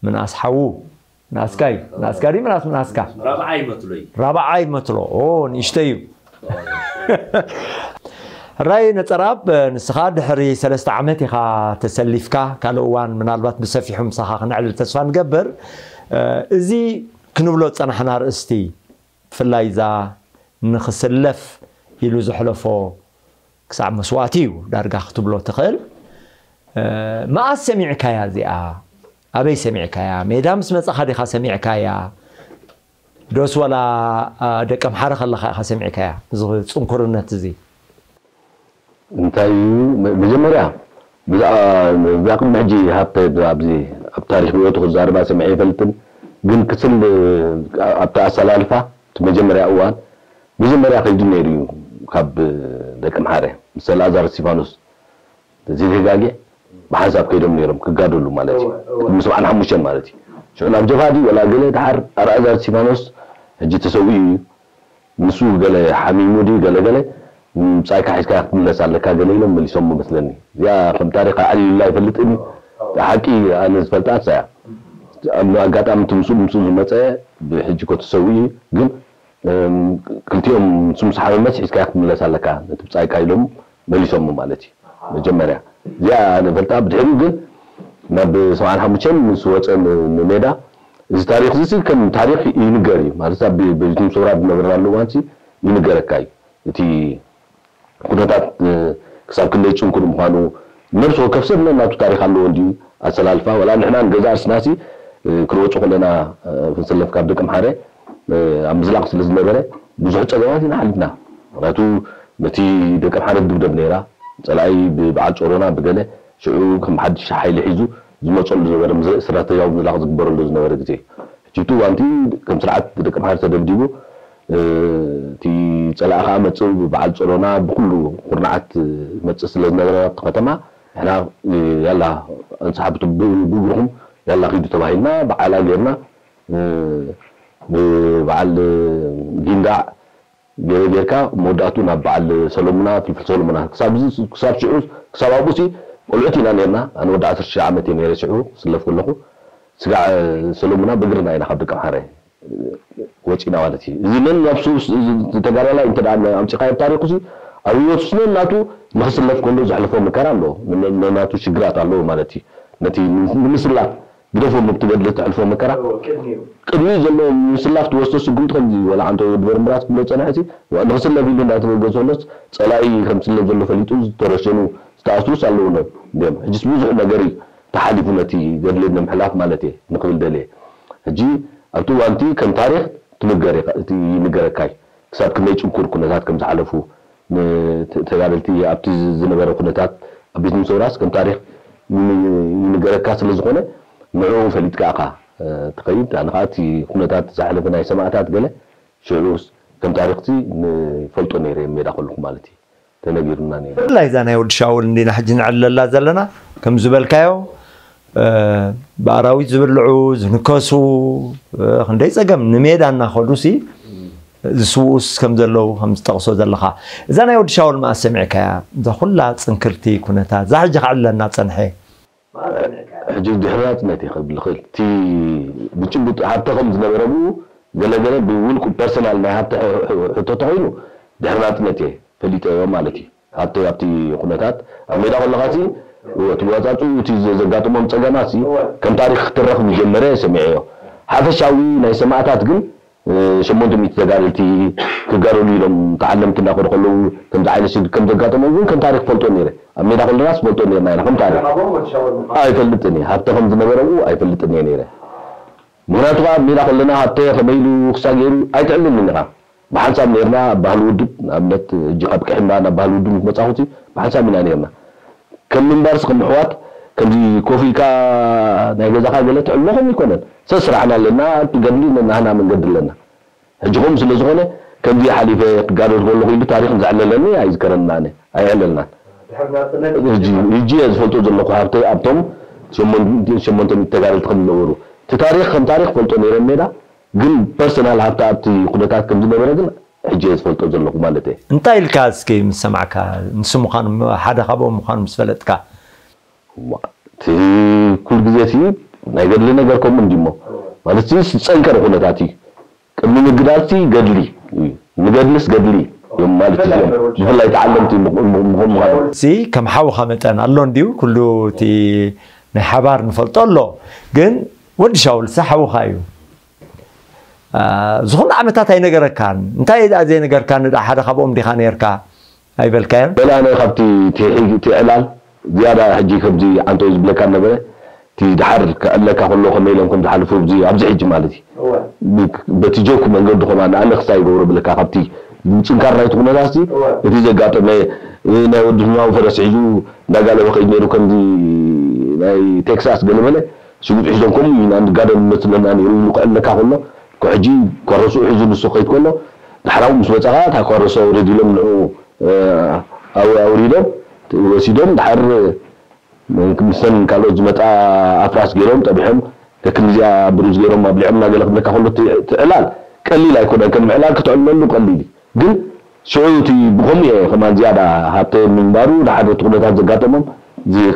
ምንኣስ ሓዉ። ንኣስካ እዩ። ንኣስካ ድዩ ምናስ ምናስካ? ራብዓይ መትሎ እዩ። ራብዓይ መትሎ። ኦ፣ ንእሽተይ እዩ። ሕራይ ነጸራብ፣ ንስኻ ድሕሪ ሰለስተ ዓመት ኢኻ ተሰሊፍካ። ካልእ እዋን ምናልባት ብሰፊሑ ምሳኻ ክነዕልል ተስፋ ንገብር። እዚ ክንብሎ ዝጸናሕና ኣርእስቲ፣ ብፍላይ እዛ ንኽስለፍ ኢሉ ዘሕለፎ ክሳብ መስዋእቲ እዩ ዳርጋ ክትብሎ ትኽእል። እ፣ መኣስ ሰሚዕካያ እዚኣ? ኣበይ ሰሚዕካያ? ሜዳ ምስ መጻኻ ዲኻ ሰሚዕካያ? ዶስ ዋላ፣ እ፣ ደቀምሓረ ከለኻ ኢኻ ሰሚዕካያ? እዚ ጽንኩርነት እዚ። እንታይ እዩ? መ-፣ መጀመርያ ብዛዕባ ብዛዕባ ቅድሚ ሕጂ ሃብተ ኣብዚ ኣብ ታሪኽ ህይወቱ ክዛረባ ሰሚዐ ይፈልጥን፣ ግን ክስል ኣብቲ ኣሰላልፋ እቲ መጀመርያ እዋን መጀመርያ ከይዱ ነይሩ እዩ። ካብ ደቂ ምሓረ ምስ ኣልኣዛር እስቲፋኖስ ዘይተጋጌ ብሓንሳብ ከይዶም ነይሮም ክጋደሉ ማለት እዩ። ቅድሚ ሰብዓን ሓሙሽተን ማለት እዩ። ሽዑ ናብ ጀብሃ ድዩ ወላ ገለ ድሓር ኣልኣዛር እስቲፋኖስ ሕጂ ተሰዊኡ እዩ። ንሱ ገለ ሓሚሙ ድዩ ገለ ገለ፣ "ምብጻይካ ሒዝካያ ክትምለስ ኣለካ" ገለ ኢሎም መሊሶም መስለኒ። እዚኣ ከም ታሪኽ ኣዕልዩላ ኣይፈልጥን እዩ። ሓቂ ኣነ ዝፈልጣ እሳ እያ። ኣብ ኣጋጣሚ እቲ ምስኡ ምስኡ ዝመጸ ብሕጂ እኮ ተሰዊኡ እዩ። ግን፣ እም፣ ክልቲኦም ንሱ ምስ ሓመመስ ሒዝካያ ክትምለስ ኣለካ፣ ነቲ ብጻይካ ኢሎም መሊሶም ማለት እዩ። መጀመርያ እዚኣ ኣነ ፈልጣ። ብድሕሪኡ ግን ናብ ሰብዓን ሓሙሽተን ምስ ወጸ ን-፣ ንሜዳ እዚ ታሪኽ እዚ ከም ታሪኽ ይንገር እዩ። ማለት ኣብ ቤ-፣ ቤት ሰውራ ዝነበረናሉ እዋን ሲ ይንገረካ እዩ። እቲ ኩነታት፣ እ፣ ክሳብ ክንደይ ጽንኩር ምዃኑ፣ ነብሲ ወከፍ ሰብ ነናቱ ታሪኽ ኣለዎ እንድዩ። ኣሰላልፋ፣ ወላ ንሕና ንገዛ ርስናሲ፣ እ፣ ክንወጹ ከለና፣ እ፣ ክንስለፍ ካብ ደቂ ምሓረ፣ እ፣ ኣብ ምዝላቕ ስለ ዝነበረ፣ ብዙሕ ጸገማት ኢና ሓሊፍና። ምኽንያቱ፣ ነቲ ደቂ ምሓረ ትድብደብ ነይራ፣ ጸላኢ ብበዓል ጾሮና ብገለ፣ ሽዑ ከም ሓድሽ ሓይሊ ሒዙ ዝመጸሉ ዝነበረ፣ ምዝ-፣ ስትራተጂያዊ ምዝላቕ ዝግበረሉ ዝነበረ ግዜ እዩ። ሕጂ እቲ እዋንቲ ከም ስርዓት ደቂ ምሓረ ተደብዲቡ፣ እ፣ እቲ ጸላኢ ከኣ መጽእ ብበዓል ጾሮና ብኩሉ ኩርናዓት መጽእ ስለ ዝነበረ ኣብቲ ከተማ፣ ንሕና፣ እ፣ ያላ እንስሓብ ብ-፣ ብእግርኹም ያላ ኪዱ ተባሂልና፣ ብዓላ ጌርና፣ እ፣ ብበዓል ጊንዳዕ ገለ ጌርካ መወዳእቱ ናብ በዓል ሰሎሙና፣ ፍልፍል ሰሎሙና። ክሳብ እዚ፣ ክሳብ ሽዑ፣ ክሳብ ኣብኡ ሲ ቆልዑት ኢና ኔርና። ኣነ ወዲ ዓሰርተ ሽዱሽተ ዓመት እየ ነይረ ሽዑ ክስለፍ ከለኹ። ስጋዕ ሰሎሙና ብእግርና ኢና ካብ ደቂ ምሓረ ወጺና ማለት እዩ። እዚ ነን ናብ ሱ-፣ ተጋዳላይ እንተ ደኣ ኣምጺኻዮ ኣብ ታሪኹ ሲ፣ ኣብ ህይወቱ ሲ ነን ናቱ ንኽስለፍ ከሎ ዘሕለፎ መከራ ኣሎ። ን-፣ ን-፣ ናቱ ሽግራት ኣለዎ ማለት እዩ። ነቲ ንምስላፍ ግደፎ፣ ምብቲ ገድሊ ተሕልፎ መከራ። እዎ፣ ቅድሚኡ። ቅድሚኡ ዘሎ ምስላፍ ትወስዶ ስጉምቲ ከምዚ ወላ ዓንቶ ወዲ በርምብራት ክብሎ ዝጸንሐ እቲ ንኽስለፍ ኢሉ እንዳተበገሰ ከሎስ ጸላኢ ከም ዝስለፍ ዘሎ ፈሊጡ ዝተረሸኑ ዝተኣስሩስ ኣለዉ ነ-፣ እንድዮም። ሕጅስ ብዙሕ ነገር እዩ ተሓሊፉ ነቲ ገድሊ ንምሕላፍ ማለት እየ ንኽብል ደልየ። ሕጂ ኣብቲ እዋንቲ ከም ታሪኽ ትንገር ኢኻ፣ እቲ ይንገረካ እዩ። ክሳብ ክንደይ ጽንኩር ኩነታት ከም ዝሓለፉ፣ ን-፣ ተ-፣ ተጋደልቲ ኣብቲ ዝ-፣ ዝነበረ ኩነታት ኣብ ቤት ምሰውራስ ከም ታሪኽ ን-፣ ይንገረካ ስለ ዝኾነ፣ ንዕኡ ፈሊጥካ ኢኻ፣ እ፣ ትኸይድ። ኣነ ኸኣ እቲ ኩነታት ዝሓለፈ ናይ ሰማእታት ገለ ሽዑስ ከም ታሪኽቲ ንፈልጦ ነይረ ሜዳ ከለኹ ማለት እዩ። ተነጊሩና ነይሩ። ብፍላይ እዛ ናይ ወዲ ሻውል እንዲና ሕጂ ንዕለላ ዘለና፣ ከም ዝበልካዮ፣ እ፣ ብኣራዊት ዝብልዑ፣ ዝንከሱ፣ እ፣ ክንደይ ጸገም ንሜዳ እናኸዱሲ ዝስውኡስ ከም ዘለዉ ከም ዝጠቕሶ ዘለኻ። እዛ ናይ ወዲ ሻውል መኣስ ሰሚዕካያ? እዛ ኩላ ጽንክርቲ ኩነታት፣ እዛ ሕጂ ከዕልለና ጸንሐ። ሕጂ ድሕሪ ናጽነት እየ ክብል እኽእል። እቲ ብጭቡጥ ሃብተ ከም ዝነበረ ብኡ ገለገለ ብውልቁ ፐርሰናል ናይ ሃብተ ሕ-፣ ሕ-፣ ሕቶ ተኾይኑ ድሕሪ ናጽነት እየ ፈሊጠዮ ማለት እዩ። ኣብቲ፣ ኣብቲ ኩነታት ኣብ ሜዳ ከለኻሲ እቲ መዋጻጽኡ እቲ ዘ-፣ ዘጋጠሞም ጸገማትሲ ከም ታሪኽ ክትረኽ ዝጀመረ ሰሚዐዮ። ሓፈሻዊ ናይ ሰማእታት ግን እ፣ ሸሞንተ ሚእቲ ተጋደልቲ ክጋደሉ ኢሎም ተዓለምቲ እናኸዱ ከለዉ ከምዚ ዓይነት ሽግር ከም ዘጋጠሞም እውን ከም ታሪኽ ፈልጦ ነይረ። ኣብ ሜዳ ከለናስ ፈልጦ ነይርና ኢና ከም ታሪኽ። ኣይፈልጥን እየ። ሃብተ ከም ዝነበረ እውን ኣይፈልጥን እየ ነይረ። ምኽንያቱ ከዓ ኣብ ሜዳ ከለና ሃብተ ከመይ ኢሉ ክሳብ ገይሩ ኣይትዕልልን ኢኻ። ብሓንሳብ ነይርና ኣብ ባህሊ ውድብ፣ ንኣብነት ሕጂ ካብ ቅሕምባ ናብ ባህሊ ውድብ ምስ መጻኹሲ ብሓንሳብ ኢና ነይርና። ከም ምንባርስ ከም ኣሕዋት ከምዚ ኮፍ ኢልካ ናይ ገዛኻ ገለ ትዕሎ ከም ይኮነን። ሰስራሕና ኣለና፣ እቲ ገድሊ ነናህና መንገዲ ኣለና። ሕጂ ከምኡ ስለ ዝኾነ፣ ከምዚ ሓሊፈ ክጋደል ከለኹ ኢሉ ታሪኽ ዘዕለለኒ ኣይዝከረንን ኣነ፣ ኣይዕለልናን። ድሕሪ ናጽነት ሕጂ፣ ሕጂ እየ ዝፈልጦ ዘለኹ ሃብተይ ኣብቶም ሸሞን-፣ ሸሞንተ ሚእቲ ተጋደልቲ ከም ዝነበሩ። እቲ ታሪኽ ከም ታሪኽ ፈልጦ ነይረ ሜዳ፣ ግን ፐርሰናል ሃብተ ኣብቲ ኩነታት ከም ዝነበረ ግን ሕጂ እየ ዝፈልጦ ዘለኹ ማለት እየ። እንታይ ኢልካ እስኪ ምስ ሰማዕካ፣ ንሱ ምዃኑ፣ ሓደ ካብኦም ምዃኑ ምስ ፈለጥካ? እዋ፣ እቲ ኩሉ ግዜ እቲ ናይ ገድሊ ነገር ከምኡ እንዲሞ። ማለት እቲ ዝጸንከረ ኩነታት እዩ። ቅድሚ ምግዳልቲ ገድሊ እዩ። ንገድልስ ገድሊ እዮም ማለት እዮም። ብፍላይ ተዓለምቲ ምኽ-፣ ምኽ-፣ ምዃን ምዃኑ። እዚ ከም ሓውኻ መጠን ኣሎ እንድዩ፣ ኩሉ እቲ ናይ ሓባር ንፈልጦ ኣሎ። ግን ወዲ ሻውልሲ ሓውኻ እዩ። አ፣ ዝኾነ ዓመታት ኣይነገረካን። እንታይ ደኣ ዘይነገርካን? ደኣ ሓደ ካብኦም ዲኻ ነርካ? ኣይበልካዮን? በላ ኣነ ካብቲ እቲ ሕጂ፣ እቲ ዕላል ዝያዳ ሕጂ ከምዚ ዓንቶ እዩ ዝብለካ ነበረ። እቲ ድሓር ክዕለካ ከሎ ከመይ ኢሎም ከም ዝሓልፉ ኣብዚ፣ ኣብዚ ሕጂ ማለት እዩ። እወ። ብ-፣ በቲ ጆክ መንገዲ ኸማ ንኣነ ክሳይ ይገብሮ ብለካ ካብቲ ምጽንካር ናይቲ ኩነታት ሲ እቲ ዘጋጠመ ናይ ወዲ ሕማሙ ፈረስ ሒዙ እንዳጋለበ ከይድ ነይሩ፣ ከምዚ ናይ ቴክሳስ ገለመለ ሽጉጥ ሒዞም ከምኡ ኢና ንጋደም መስለና ነይሩ ኢሉ ክዕለካ ከሎ፣ ሕጂ ኮረሱ ሒዙ ንሱ ከይድ ከሎ፣ ዳሕራዊ ምስ መጻኻ እታ ኮረሶ ኣውርድ ኢሎም ንዑ ኣውሪዶም ወሲዶም ድሓር ምስተን ካልኦት ዝመጣ ኣፍራስ ገይሮም ጠቢሖም ከክንዚኣ ብሩዝ ገይሮም ኣብሊዖም እናገለ ክብለካ ከሎ ትዕላል ቀሊል ኣይኮነን። ከም ምዕላል ክትዕልመሉ ቀሊል እዩ። ግን ሽዑ እቲ ብኸምኡ እየ ከማን ዝያዳ ሃብተ ምንባሩ ንሓደ እቲ ኩነታት ዘጋጠሞም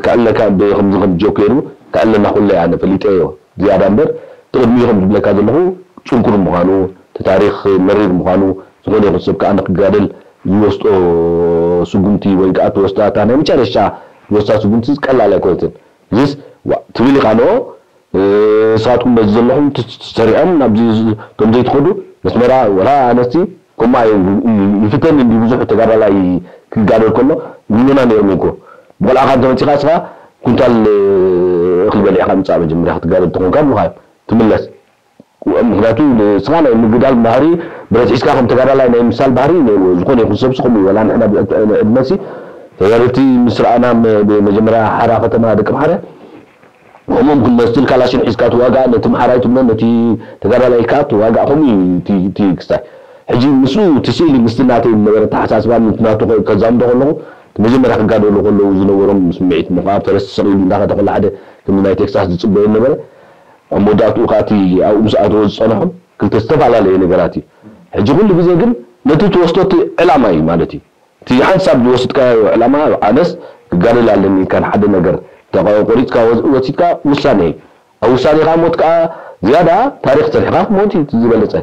ክዕለካ ብ ከምዚ ከም ጆክ ገይሩ ክዕለና ኩለ ኣነ ፈሊጠዮ ዝያዳ እምበር እቲ ቅድሚኡ ከም ዝብለካ ዘለኹ ጽንኩር ምዃኑ እቲ ታሪኽ መሪር ምዃኑ ዝኾነ ይኹን ሰብ ከዓ ንክጋደል ዝወስጦ ስጉምቲ ወይ ከዓ ትወስዳ እታ ናይ መጨረሻ ዝወስዳ ስጉምቲ ቀላል ኣይኮነትን። እዚስ ትብል ኢኻ ኖ ንስኻትኩም በዚ ዘለኹም ተሰሪዖም ናብዚ እቶም ዘይትኸዱ መስመራ ወላ ኣነስቲ ከምኣ ይፍተን እንዲ ብዙሕ ተጋዳላይ ክጋደል ከሎ ይብሉና ነይሮም እኮ ብቆልዓኻ እንተመፂኻ እስኻ ኩንታል እኽሊ በሊዕኻ ምፃእ መጀመርያ ክትጋደል ተኾንካ ብሉኻ ትምለስ ምክንያቱ ንስኻ ናይ ምግዳል ባህሪ ብረት ሒዝካ ከም ተጋዳላይ ናይ ምሳል ባህሪ ነይርዎ ዝኾነ ይኹን ሰብሲ ከምኡ እዩ ወላ ንሕና ዕድመሲ ተጋደልቲ ምስ ረኣና መጀመርያ ሓራ ከተማ ደቂ ማሓርያ ከምኦም ክንመስል ካላሽን ሒዝካ ትዋጋእ ነቲ ማሓራይ ትብሎ ነቲ ተጋዳላይ ከዓ ትዋጋእ ከምኡ እዩ እቲ ክስታይ ሕጂ ምስኡ እቲ ስእሊ ምስቲ ናተይ ዝነበረ ተሓሳስባ ናቱ ከዛምዶ ከለኹ መጀመርያ ክጋደሉ ከለዉ ዝነበሮም ስምዒት ምኳ ፈረስ ተሰቂሉ እንዳኸደ ከሎ ሓደ ከምዚ ናይ ቴክሳስ ዝፅበዮ ነበረ ኣብ መወዳእትኡ ከዓ እቲ ኣብኡ ምስ ኣተወ ዝፀንሖም ክልተ ዝተፈላለየ ነገራት እዩ ሕጂ ኩሉ ግዜ ግን ነቲ ትወስዶ እቲ ዕላማ እዩ ማለት እዩ እቲ ሓንሳብ ዝወስድካዮ ዕላማ ኣነስ ክጋደል ኣለኒ ኢልካ ንሓደ ነገር ቆሪፅካ ወሲድካ ውሳነ እዩ ኣብ ውሳኔኻ ሞት ከዓ ዝያዳ ታሪክ ሰሪሕካ ክሞት እዩ ዝበለፀ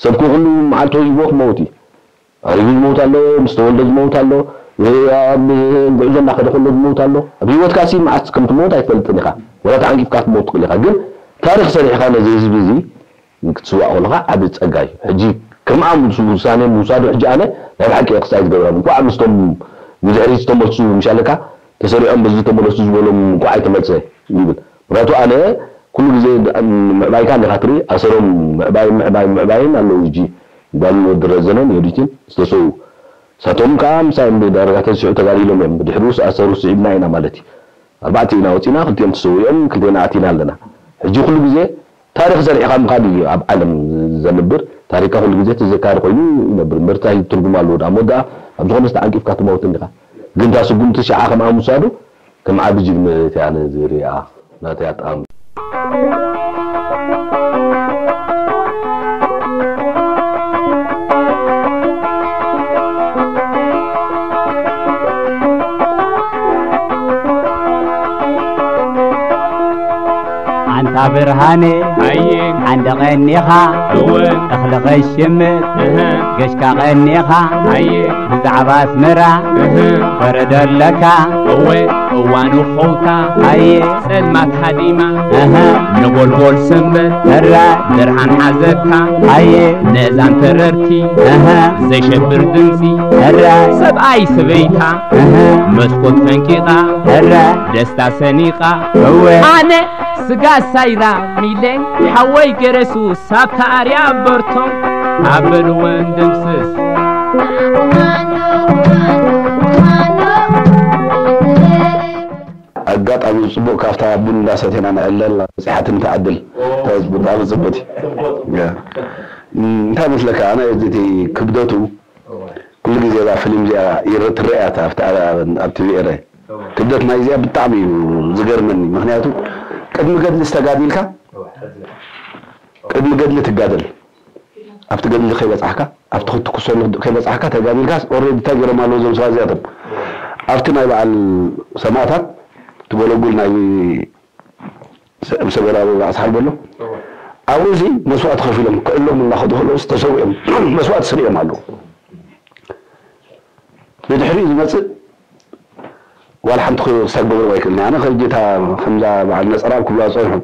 ሰብ ኩሉ መዓልቲ ወሂብዎ ክመውት እዩ ኣሪጉ ዝመውት ኣሎ ምስ ተወልደ ዝመውት ኣሎ ኣብ ጉዕዞ እናኸደ ከሎ ዝመውት ኣሎ ኣብ ህይወትካ ሲ መዓስ ከም ትመውት ኣይትፈልጥን ኢኻ ወላ ተዓንቂፍካ ትመውት ትኽእል ኢኻ ግን ታሪክ ሰሪሕካ ነዚ ህዝቢ እዚ ክትስዋእ ከለኻ ዓቢ ጸጋ እዩ ሕጂ ከምኣ ውሳኔ ምውሳዱ ሕጂ ኣነ ናይ ብሓቂ ክስታይ ዝገብረም እንኳዕ ምስቶም ንድሕሪት ዝተመልሱ ምሻለካ ተሰሪዖም በዚ ተመለሱ ዝበሎም እንኳዕ ኣይተመልሰ ይብል ምክንያቱ ኣነ ኩሉ ግዜ ምዕባይካ እንዲኻ ትርኢ ኣሰሮም ምዕባይ ምዕባይ ምዕባይን ኣለዉ ሕጂ ጓልን ወዲ ረዘነን የዲትን ዝተሰዉ ሳቶም ከዓ ምሳይ ዳረጋ ተሲዑ ተጋዲሎም እዮም ብድሕሪኡ ኣሰሩ ስዒብና ኢና ማለት እዩ ኣርባዕተ ኢና ወፂና ክልቲኦም ተሰዊኦም ክልቴና ኣቲና ኣለና ሕጂ ኩሉ ግዜ ታሪክ ዘርዒኻ ምኻድ እዩ ኣብ ዓለም ዘንብር ታሪካ ኩሉ ግዜ ተዘካሪ ኮይኑ ይነብር እምበር እንታይ ትርጉም ኣለዎ ዳ ሞዳ ኣብ ዝኾነ ዝተዓንቂፍካ ትመውት እንዲኻ ግን እታ ስጉምቲ ሸዓ ከምኣ ምውሳዱ ከም ዓቢ ጅግንነት እያ ኣነ ዝሪኣ ናተይ ኣጠቓቕማ ኣንታ ብርሃነ ኣየ ሓንደ ቀኒኻ እወ እኽሊ ኸሽምት እህ ገሽካ ቀኒኻ ኣየ ብዛዕባ ኣስመራ እህ ወረዶ ኣለካ እወ እዋኑ ኸውታ ኣየ ጸልማት ሃዲማ እህ ነጎልጎል ሰንበት እረ ብርሃን ሓዘካ ኣየ ነእዛን ተረርቲ እህ ዘሸብር ድምጺ እረ ሰብኣይ ሰበይታ እህ መስኮት ፈንቂቓ እረ ደስታ ሰኒቓ እወ ኣነ ስጋ ሳይራ ሚለ ሓወይ ገረሱ ሳብታ ኣርያ በርቶ ኣበልወን ደምስስ ኣጋጣሚ ጽቡቅ ካብታ ቡን እንዳሰቴና ንዕለል በጺሓትኒ ትዓድል ብጣዕሚ ጽቡቅ ያ እንታይ መስለካ ኣነ እቲ ክብደቱ ኩሉ ግዜ እዛ ፍሊም እዚኣ ይረ- ትረኣያ እታ ኣብቲ ኣብ ቲቪ ኤረ ክብደት ናይ እዚኣ ብጣዕሚ እዩ ዝገርመኒ ምክንያቱ ቅድሚ ገድሊ ዝተጋዲልካ ቅድሚ ገድሊ ትጋደል ኣብቲ ገድሊ ከይበፃሕካ ኣብቲ ክትኩሰሉ ከይበፃሕካ ተጋዲልካስ ኦሬዲ እንታይ ገይሮም ኣለዉ እዞም ሰባት እዚኣቶም ኣብቲ ናይ በዓል ሰማእታት ትጎለጉል ናይ ሰገራ ኣበባ ኣስሓል በሎ ኣብኡ እዚ መስዋእቲ ከፊሎም ክዕሎም እናኸዱ ከለውስ ተሰዊኦም መስዋእቲ ስሪኦም ኣለዉ ብድሕሪኡ ዝመፅእ ዋላ ሓንቲ ክሳብ ክገብርዎ ኣይክእልን ኣነ ከጅታ ከምዛ በዓል ነፀራብ ክብልዋ ዝፀንሑ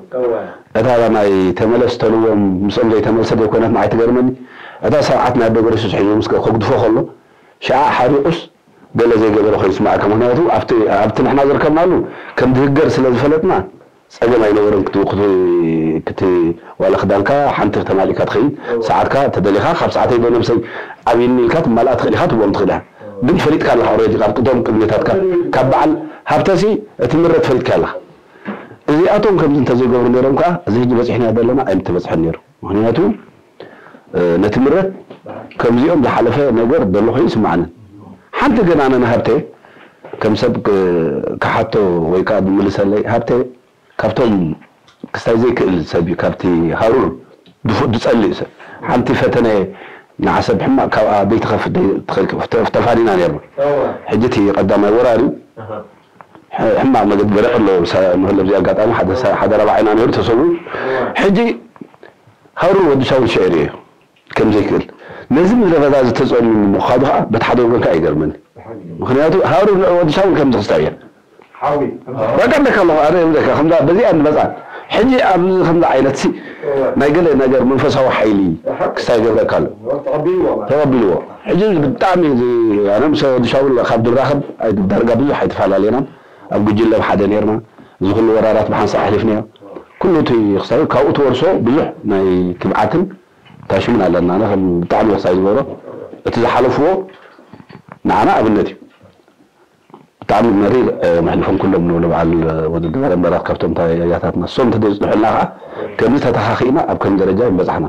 እታ ናይ ተመለስ ተልዎም ምስኦም ዘይተመልሰ ዘይኮነት ንዓይ ትገርመኒ እታ ሰብዓት ናይ ኣቦ ገረሱስ ሒዙ ምስ ከግድፎ ከሎ ሸዓ ሓሪቁስ ገለ ዘይገበረ ኮይኑ ይስማዓካ ምክንያቱ ኣብቲ ኣብቲ ንሕና ዝርከብናሉ ከም ድህገር ስለ ዝፈለጥና ጸገም ኣይነበረን። ክት ክት ክት ዋላ ክዳንካ ሓንቲ ተማሊእካ ትኸይድ። ሰዓትካ ተደሊኻ ካብ ሰዓተይ ዶ ነብሰይ ኣብይኒ ኢልካ ትማልኣ ትኽእል ኢኻ፣ ትብሎም ትኽእል ኢኻ። ግን ፈሊጥካ ኣለኻ ኦልሬዲ ካብ ቅደም ቅድሜታትካ። ካብ በዓል ሃብተሲ እቲ ምረት ፈሊጥካ ኣለኻ። እዚኣቶም ከምዚ እንተዘይገብሩ ነይሮም ከኣ እዚ ሕጂ በጺሕናዮ ዘለና ኣይምተበጽሐን ነይሩ። ምኽንያቱ ነቲ ምረት ከምዚኦም ዝሓለፈ ነገር ዘሎ ኮይኑ ይስምዓንን። ሓንቲ ግን ኣነ ንሃብተ ከም ሰብ ክሓቶ ወይ ከዓ ዝምልሰለይ፣ ሃብተ ካብቶም ክስታይ ዘይክእል ሰብ እዩ። ካብቲ ሃሩር ድፉእ ዝፀልእ ሰብ። ሓንቲ ፈተነ ንዓ ሰብ ሕማቕ ካብኣ ዘይትኸፍእ ተፋኒና ነርና። ሕጂ እቲ ቀዳማይ ወራሪ ሕማቕ መገድ ገረቕ ኣሎ። ንክለብ እዚ ኣጋጣሚ ሓደ ረባዒና ነሩ ተሰው። ሕጂ ሃሩር ወዲ ሻውል ሽዕር እዩ ከም ዘይክእል። ነዚ ምድረ በዳ ዝተጸልዩ ምዃኑ ከዓ በቲ ሓደ ወገን ከዓ ይገርመኒ። ምክንያቱ ሃሩር ንዕ ወዲ ሻውል ከም ዝኽስታ እየ። በቃ እንደካ ኣለኹ ኣነ እንደካ ከምዛ በዚኣ ንመጻ። ሕጂ ኣብዚ ከምዚ ዓይነት ሲ ናይ ገለ ነገር መንፈሳዊ ሓይሊ ክስታይ ይገብረካ ኣሎ። ተቐቢልዎ። ሕጂ ብጣዕሚ ኣነ ምስ ወዲ ሻውል ካብ ድራኸብ ዳርጋ ብዙሕ ኣይተፈላለየናን። ኣብ ጉጅለ ሓደ ነርና። እዚ ኩሉ ወራራት ብሓንሳእ ኣሕሊፍናዮ። ኩሉ እቲ ክስታይ ካብኡ ትወርሶ ብዙሕ ናይ ትብዓትን ታሽምን ኣለና። ኣነ ከም ብጣዕሚ ክስታይ ዝገብሮ እቲ ዝሓለፍዎ ንዓና ኣብነት እዩ። ብጣዕሚ መሪር መሕልፎም ኩሎም ንብሎ በዓል ወዲ ደባረ እምበራት ካብቶም ያያታትና እሶም እንተዘይፅንሑልና ከዓ ከምዚ ተተኻኺእና ኣብ ከም ደረጃ ይንበፃሕና።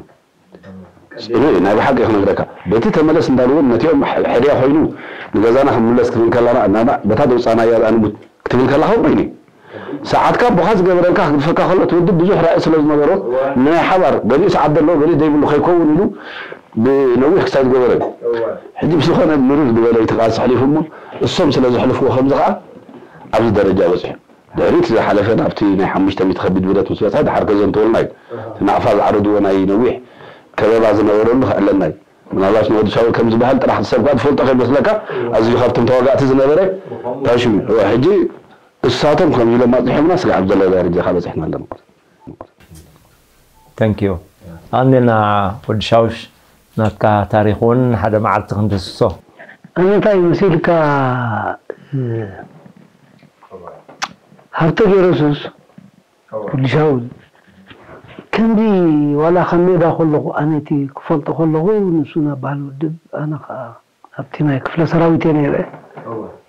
ፅኑዕ እዩ ናይ ብሓቂ ክነግረካ። በቲ ተመለስ እንዳልዎም ነቲኦም ሕድያ ኮይኑ ንገዛና ክንምለስ ክብል ከላና እናና በታ ዘውፃናያ ዝኣንቡት ክትብል ከላ ከምኡ ኮይኑ ሰዓትካ ኣቦኻ ዝገበረልካ ክግድፈካ ከሎ እቲ ውድብ ብዙሕ ራእይ ስለ ዝነበሮ ናይ ሓባር ገሊኡ ሰዓት ዘለዎ ገሊኡ ዘይብሉ ከይከውን ኢሉ ብነዊሕ ክሳይ ዝገበረ እዩ። ሕጂ ብዝኾነ ምርር ዝበለ እዩ እቲ ቃልሲ ኣሕሊፉ እሞ እሶም ስለ ዘሕልፍዎ ከምዚ ከዓ ኣብዚ ደረጃ በፂሑ። ድሕሪት ዝሓለፈ ናብቲ ናይ ሓሙሽተ ሚእቲ ከቢድ ብረት ምስ በፅሐ ድሓር ከዘንተወልና እዩ። እቲ ናቕፋ ዝዓረድዎ ናይ ነዊሕ ከበባ ዝነበረሉ ክዕለልና እዩ። ምናልባት ንወዲ ሻውል ከም ዝበሃል ጥራሕ ሰብ ከዓ ዝፈልጦ ከይመስለካ ኣዝዩ ካብቶም ተዋጋእቲ ዝነበረ ታሽሙ ሕጂ እሳቶም ከም ኢሎም ኣፅኒሖምና ስጋዕ ኣብ ዘሎ ደረጃ ካብ በፂሕና ኣለና። ተንኪዩ ኣንዴና ወዲ ሻውሽ ናትካ ታሪክ እውን ሓደ መዓልቲ ክንድስሶ ኣነ እንታይ መሲልካ ሃብተ ገረሱስ ወዲ ሻውል ከምዚ ዋላ ካብ ሜዳ ከለኹ ኣነ እቲ ክፈልጦ ከለኹ ንሱ ናብ ባህል ውድብ ኣነ ከዓ ኣብቲ ናይ ክፍለ ሰራዊት እየ ነይረ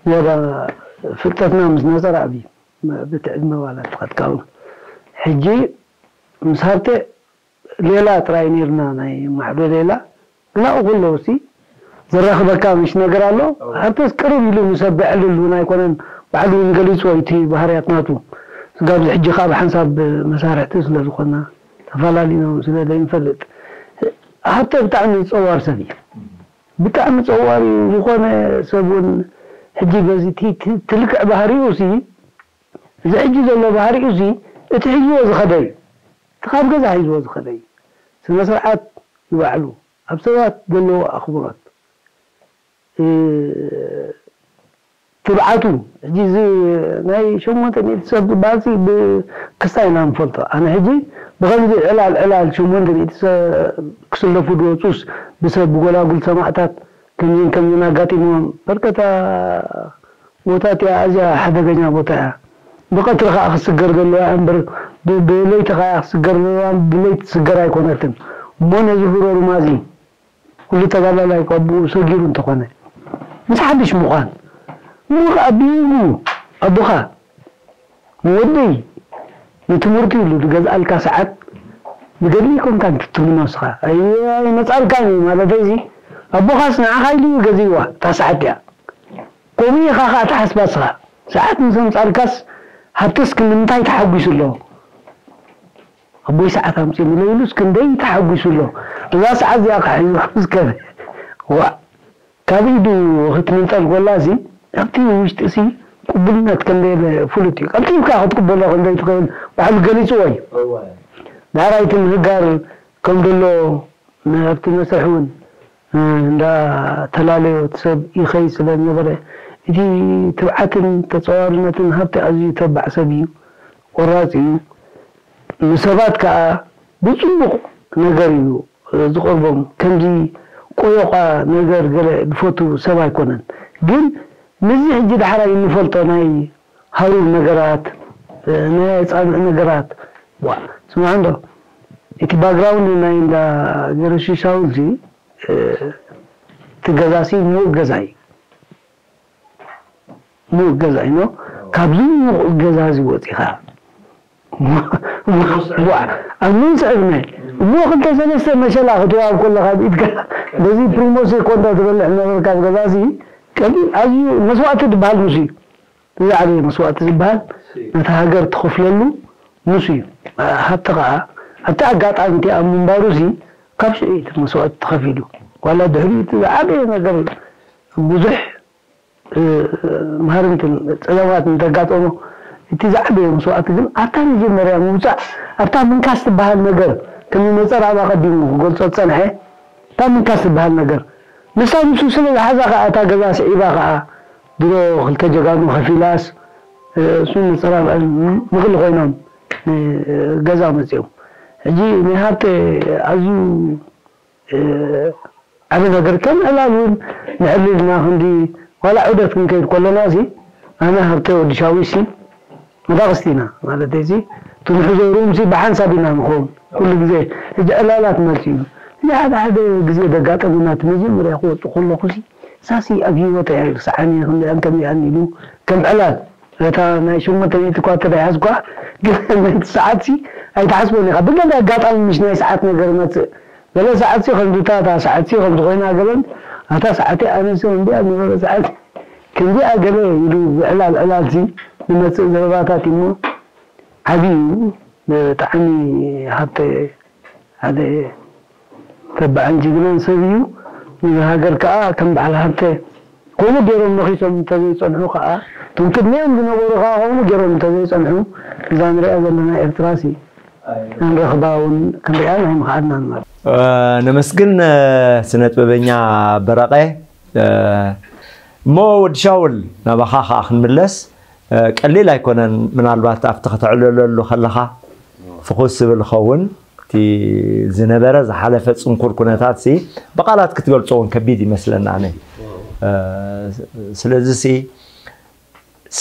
ዝያዳ ፍልጠትና ምስ ነፀር ዓብዩ ብቲ ዕድመ ዋላ ተኸትካውን ሕጂ ምስ ሃብተ ሌላ ጥራይ ነርና ናይ ማዕዶ ሌላ ግናኡ ከለዎ ሲ ዘራኽበካ ምሽ ነገር ኣሎ ሃብተስ ቅርብ ኢሉ ምሰብ ብዕልል እውን ኣይኮነን ባዕሉ እውን ገሊፅዎ እቲ ባህርያት ናቱ ስጋብ ሕጂ ከዓ ብሓንሳብ መሳርሕቲ ስለ ዝኾና ተፈላለና እውን ስለ ዘይንፈልጥ ሃብተ ብጣዕሚ ዝፀዋር ሰብ እዩ ብጣዕሚ ፀዋር እዩ ዝኾነ ሰብ እውን ሕጂ በዚ ትልክዕ ባህሪኡ ሲ እዚ ሕጂ ዘሎ ባህሪኡ ሲ እቲ ሒዝዎ ዝኸደ እዩ እቲ ካብ ገዛ ሒዝዎ ዝኸደ እዩ ስነ ስርዓት ንባዕሉ ኣብ ሰባት ዘለዎ ኣኽብሮት ትብዓቱ ሕጂ እዚ ናይ ሸሞንተ ሚእቲ ሰብ ዝበሃል ክስታይ ኢና ንፈልጦ ኣነ ሕጂ ብኸምዚ ዕላል ዕላል ሸሞንተ ሚእቲ ሰብ ክስለፉ ዝወፁስ ብሰብ ብጎላጉል ሰማዕታት ከምዚን ከምዚን ኣጋጢምዎም በርከታ ቦታ እቲኣ ኣዝያ ሓደገኛ ቦታ እያ ብቐትሪ ከዓ ክስገር ዘለዋ እምበር ብለይቲ ከዓ ክስገር ዘለዋ ብለይቲ ትስገር ኣይኮነትን እሞ ነዚ ህሮሩማ እዚ ኩሉ ተጋዳላይ እኳ ብኡ ሰጊሩ እንተኾነ ምስ ሓድሽ ምዃን እሞ ከዓ ብኡ ኣቦኻ ንወደይ ንትምህርቱ ኢሉ ዝገዝኣልካ ሰዓት ንገድሊ ይኮንካን ትትምኖ ንስኻ ኣይመፃልካን እዩ ማለተይ እዚ ኣቦኻስ ንዓኻ ኢሉ እዩ ገዚእዋ እታ ሰዓት እያ ከምኡ ኢኻ ከዓ ትሓስባ ንስኻ ሰዓት ምስ ኣምፃልካስ ሃብተስ ክንዲ ምንታይ ተሓጒሱ ኣሎ ኣቦይ ሰዓት ኣምፂኡለይ ኢሉስ ክንደይ ተሓጒሱ ኣሎ እዛ ሰዓት እዚኣ ከዓ ሒዙ ክምስከር ዋእ ካብ ኢዱ ክትምንጠል ኮላ ሲ ኣብቲ ውሽጢ ሲ ቅቡልነት ከም ዘየለ ፍሉጥ እዩ ቀልጢፍካ ክትቅበሎ ከም ዘይትኽእል ባዕሉ ገሊፅዎ እዩ ዳሕራይ እቲ ምህጋር ከም ዘሎ ኣብቲ መስርሕ እውን እንዳተላለዮ እቲ ሰብ ይኸይድ ስለ ዝነበረ እቲ ትብዓትን ተፀዋርነትን ሃብቲ ኣዝዩ ተባዕ ሰብ እዩ ቆራፅ እዩ ንሰባት ከዓ ብፅቡቕ ነገር እዩ ዝቐርቦም ከምዚ ቆዮቋ ነገር ገለ ዝፈቱ ሰብ ኣይኮነን ግን ምዚ ሕጂ ዳሕራይ እንፈልጦ ናይ ሃሩር ነገራት ናይ ኣጻንዕ ነገራት። ዋ፣ ስማዕ እንዶ፣ እቲ ባክግራውንድ ናይ እንዳ ገረሺ ሻውል ሲ፣ እ፣ እቲ ገዛ ሲ ሙቕ ገዛ እዩ። ሙቕ ገዛ እዩ፣ ኖ? ካብዚ ሙቕ ገዛ እዚ ወጺኻ፣ ዋ፣ ኣብ ንኡስ ዕድመ፣ እሞ ክልተ ሰለስተ መሸላ ክትወሃብ ከለኻ ብኢድካ፣ በዚ ፕሪሞ ሴኮንዳ ትበልዕ ነበርካ ኣብ ገዛ ሲ፣ ቀሊል፣ ኣዝዩ መስዋእቲ ዝበሃል ንሱ እዩ። ዝዓበየ መስዋእቲ ዝበሃል ነታ ሃገር ትኸፍለሉ ንሱ እዩ። ሃብቲ ኸዓ ኣብቲ ኣጋጣሚ እቲ ኣብ ምንባሩ እዚ ካብ ሽዑ እቲ መስዋእቲ ተኸፊሉ። ዋላ ድሕሪኡ እቲ ዝዓበየ ነገር ብዙሕ፣ እ፣ ማህርምትን ጸገማትን እንተጋጠሞ፣ እቲ ዝዓበየ መስዋእቲ ግን ኣብታ መጀመርያ ምውጻእ፣ ኣብታ ምንካስ ትበሃል ነገር፣ ከም ነጸር ኣብ ኣቐዲሙ ክገልጾ ዝጸንሐ፣ እታ ምንካስ ትበሃል ነገር፣ ንሳ ንሱ ስለ ዝሓዛ ኸዓ እታ ገዛ ስዒባ ኸዓ ድሮ ክልተ ጀጋኑ ከፊላስ፣ እ፣ እሱ ንጸራ ምቕሊ ኮይኖም ንገዛ መጺኦም። ሕጂ ናይ ሃብተ ኣዝዩ፣ እ፣ ዓቢ ነገር ከም ዕላል እውን ንዕልልና ክንዲ ዋላ ዑደት ክንከይድ ከለና ሲ ኣነ ሃብተ ወዲ ሻዊሲ መዳቕስቲ ኢና ማለት እዚ ትንሕዞ ሩምሲ ብሓንሳብ ኢና ንኸውን ኩሉ ግዜ። ሕጂ ዕላላት መጽኡ እዚ ሓደ ሓደ ግዜ ደጋጠሙና እቲ መጀመርያ ክወጡ ከለኹ ሲ ሳሲ ኣብ ህይወት ኣይርስዓን እየ ከምዚኣን ከምዚኣን ኢሉ ከም ዕላል እታ ናይ ሸሞንተ ሚእቲ እኳ ተደይሓዝኳ ግን ነቲ ሰዓት ሲ ኣይትሓስቦን ኢኻ ብገለ ኣጋጣሚ ምሽ ናይ ሰዓት ነገር መጽእ ገለ ሰዓት ሲ ከምዚ እታ እታ ሰዓት ሲ ከምዚ ኮይና ገለን ኣታ ሰዓት ኣነ ሲ ከምዚ ኣብ ነበረ ሰዓት ከምዚኣ ገለ ኢሉ ብዕላል ዕላል ሲ ዝመጽእ ዘረባታት እዩ እሞ ዓብዩ ብጣዕሚ ሃብተ ሓደ ተባዕን ጅግናን ሰብ እዩ። ንዛ ሃገር ከዓ ከም በዓል ሃብተ ከምኡ ገይሮም ነኺሶም እንተዘይፀንሑ ከዓ እቶም ቅድሚኦም ዝነበሩ ከዓ ከምኡ ገይሮም እንተዘይፀንሑ እዛ ንሪኣ ዘለና ኤርትራ ሲ ክንረኽባ እውን ክንሪኣ ናይ ምኽኣልና ማለት ነመስግን ስነ ጥበበኛ በረቐ። እሞ ወዲ ሻውል ናባኻ ከዓ ክንምለስ ቀሊል ኣይኮነን። ምናልባት ኣብቲ ከተዕልለሉ ከለኻ ፍኹስ ዝብል ኸውን እቲ ዝነበረ ዝሓለፈ ፅንኩር ኩነታት ሲ ብቃላት ክትገልፆ እውን ከቢድ ይመስለና ኣነ። ስለዚ ሲ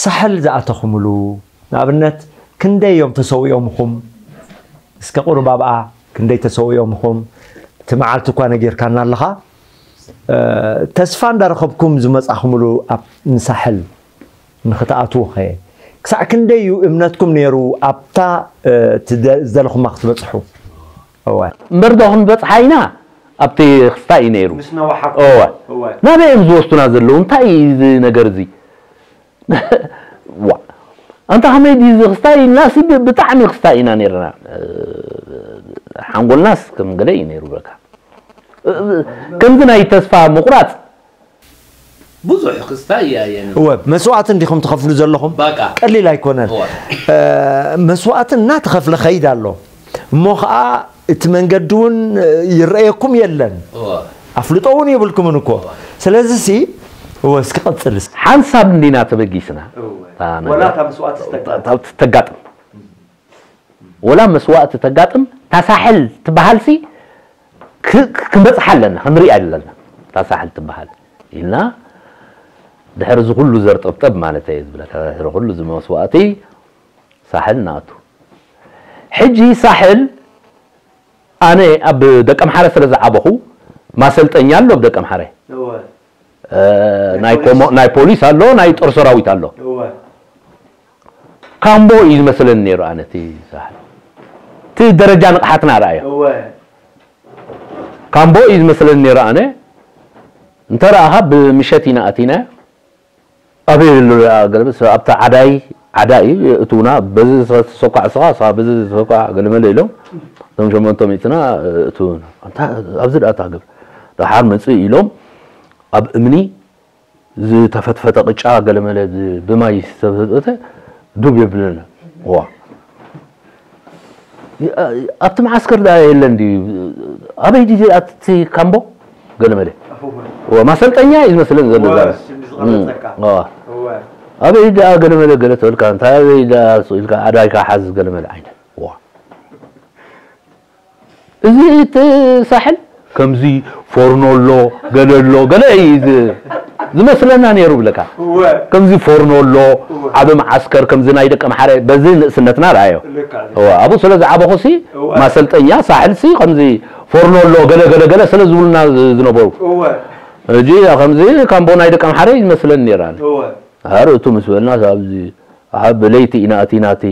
ሳሕል ዝኣተኹምሉ ንኣብነት ክንደይ እዮም ተሰዊኦምኹም? እስከ ቁሩብ ኣብኣ ክንደይ ተሰዊኦምኹም? እቲ መዓልቲ እኳ ነጊርካና ኣለኻ። ተስፋ እንዳረኸብኩም ዝመጻኹምሉ ኣብ ንሳሕል ንኽትኣትዉ ኸ ክሳዕ ክንደይ እዩ እምነትኩም ነይሩ ኣብታ ዝደለኹማ ክትበጽሑ? እወ። እምበር ዶ ክንበጽሓ ኢና ኣብቲ ክስታይ እዩ ነይሩ። ምስ ነዋሓኩም። እወ። እወ። ናበይ እዮም ዝወስዱና ዘለዉ? እንታይ እዩ እዚ ነገር እዚ? ዋ ኣንታ ከመይ ድዩ እዚ ክስታይ ኢልና ሲ ብጣዕሚ ክስታይ ኢና ነይርና። ሓንጎልናስ ከም ገለ እዩ ነይሩ በቃ። ከምዚ ናይ ተስፋ ምቑራጽ ብዙሕ ክስታይ እያ የን እወ መስዋእቲ እንዲኹም ትኸፍሉ ዘለኹም በቃ ቀሊል ኣይኮነን እወ። መስዋእቲ እናተኸፍለ ኸይድ ኣሎ እሞ ኸዓ እቲ መንገዲ እውን ይረኣየኩም የለን እወ። ኣፍልጦ እውን የብልኩምን እኮ ስለዚ ሲ እወ እስኪ ቀፅል እስኪ ሓንሳብ እንዲና ተበጊስና እወ። እታ ነገር ወላ እታ መስዋእቲ ዝተጋ- እታ ተጋጥም ወላ መስዋእቲ ተጋጥም ታሳሕል ትበሃልሲ ክ- ክ- ክንበፅሓ ኣለና ክንሪኣ ኣለና ታሳሕል ትበሃል ኢልና ድሕሪ እዚ ኩሉ ዘርጠብጠብ ማለት እየ ዝብለካ ድሕሪ ኩሉ እዚ መስዋእቲ ሳሕል ንኣቱ ሕጂ ሳሕል ኣነ ኣብ ደቀምሓረ ስለ ዝዓበኹ ማሰልጠኛ ኣሎ ኣብ ደቀምሓረ ናይ ፖሊስ ኣሎ ናይ ጦር ሰራዊት ኣሎ ካምቦ እዩ ዝመስለኒ ነይሩ ኣነ እቲ ሳሕል እቲ ደረጃ ንቕሓትና ረኣዮ ካምቦ እዩ ዝመስለኒ ነይሩ ኣነ እንተ ረኣኻ ብምሸት ኢና ኣቲናዮ ኣበይ ኣሎ ደኣ ገለ ሰብ ኣብታ ዓዳይ ዓዳ እዩ እትውና በዚ ተሰኳዕ ስኻ ስኻ በዚ ተሰኳዕ ገለመለ ኢሎም እቶም ሸሞንተ ሚእትና እትውና ኣንታ ኣብዚ ደኣ ታግብ ደሓር መጽእ ኢሎም ኣብ እምኒ ዝተፈትፈተ ቅጫ ገለመለ ብ- ብማይ ዝተፈትፈተ ዱብ የብለና ዋ ኣብቲ መዓስከር ዳ የለን ድዩ ኣበይ ድዩ ኣቲ ካምቦ ገለ መለ ማሰልጠኛ እዩ ዝመስለን ዘሎ እዛ ኣበይ ዳ ገለ መለ ገለ ተበልካ እንታይ ኣበይ ዳ ኢልካ ኣዳይካ ሓዝ ገለ መለ ዓይነት እዚ እቲ ሳሕል ከምዚ ፎርኖ ኣሎ ገለ ኣሎ ገለ እዩ ዝመስለና ነይሩ ብለካ። ከምዚ ፎርኖ ኣሎ፣ ዓበ መዓስከር፣ ከምዚ ናይ ደቂ ኣምሓረ፣ በዚ ንእስነትና ረኣዮ። ኣብኡ ስለ ዝዓበኹሲ፣ ማሰልጠኛ ሳሕልሲ ከምዚ ፎርኖ ኣሎ፣ ገለ ገለ ገለ ስለ ዝብሉና ዝነበሩ። ሕጂ ከምዚ ካምቦ ናይ ደቂ ኣምሓረ ይመስለኒ ነይራ። ኣረ እቱ ምስ በልና ኣብዚ ኣብ ለይቲ ኢና ኣቲና እቲ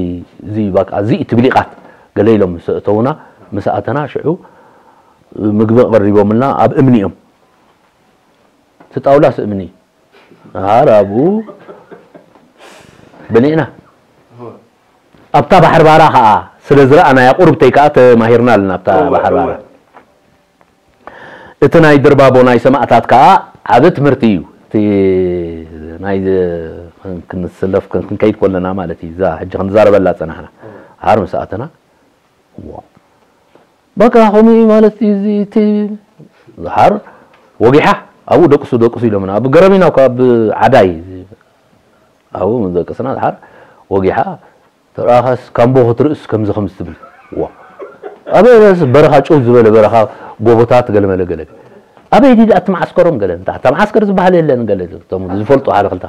እዚ ባቃ እዚ ትብሊቓት ገለ ኢሎም ምስ ኣእተውና፣ ምስ ኣተና ሽዑ ምግቢ ቀሪቦምልና ኣብ እምኒ እዮም። እቲ ጣውላስ እምኒ። ኣረ ኣብኡ በሊዕና። ኣብታ ባሕሪ ባራ ኸዓ ስለ ዝረኣናያ ቁርብተይ ከኣ ተማሂርና ኣለና ኣብታ ባሕሪ ባራ። እቲ ናይ ድርባቦ ናይ ሰማእታት ከኣ ዓቢ ትምህርቲ እዩ። እቲ ናይ ክንስለፍ ክንከይድ ከለና ማለት እዩ። እዛ ሕጂ ክንዛረበላ ጸናሕና። ሃር ምስ ኣተና፣ ዋ፣ በቃ ከምኡ እዩ ማለት እዩ። እዚ እቲ ዝሓር ወጊሓ ኣብኡ ደቅሱ ደቅሱ ኢሎምና። ኣብ ገረብ ኢና እኳ፣ ኣብ ዓዳይ ኣብኡ ምስ ደቅስና ዝሓር ወጊሓ ተረኣኻስ ካምቦ ክትርእስ ከምዚ ከምዚ ትብል። ዋ። ኣበይ በስ በረኻ ጭው ዝበለ በረኻ ጎቦታት ገለመለ ገለ። ኣበይ ዲዳ እቲ መዓስከሮም ገለ። እንታ እታ መዓስከር ዝበሃል የለን ገለ። እቶም ዝፈልጡ ሓደ ክልተ።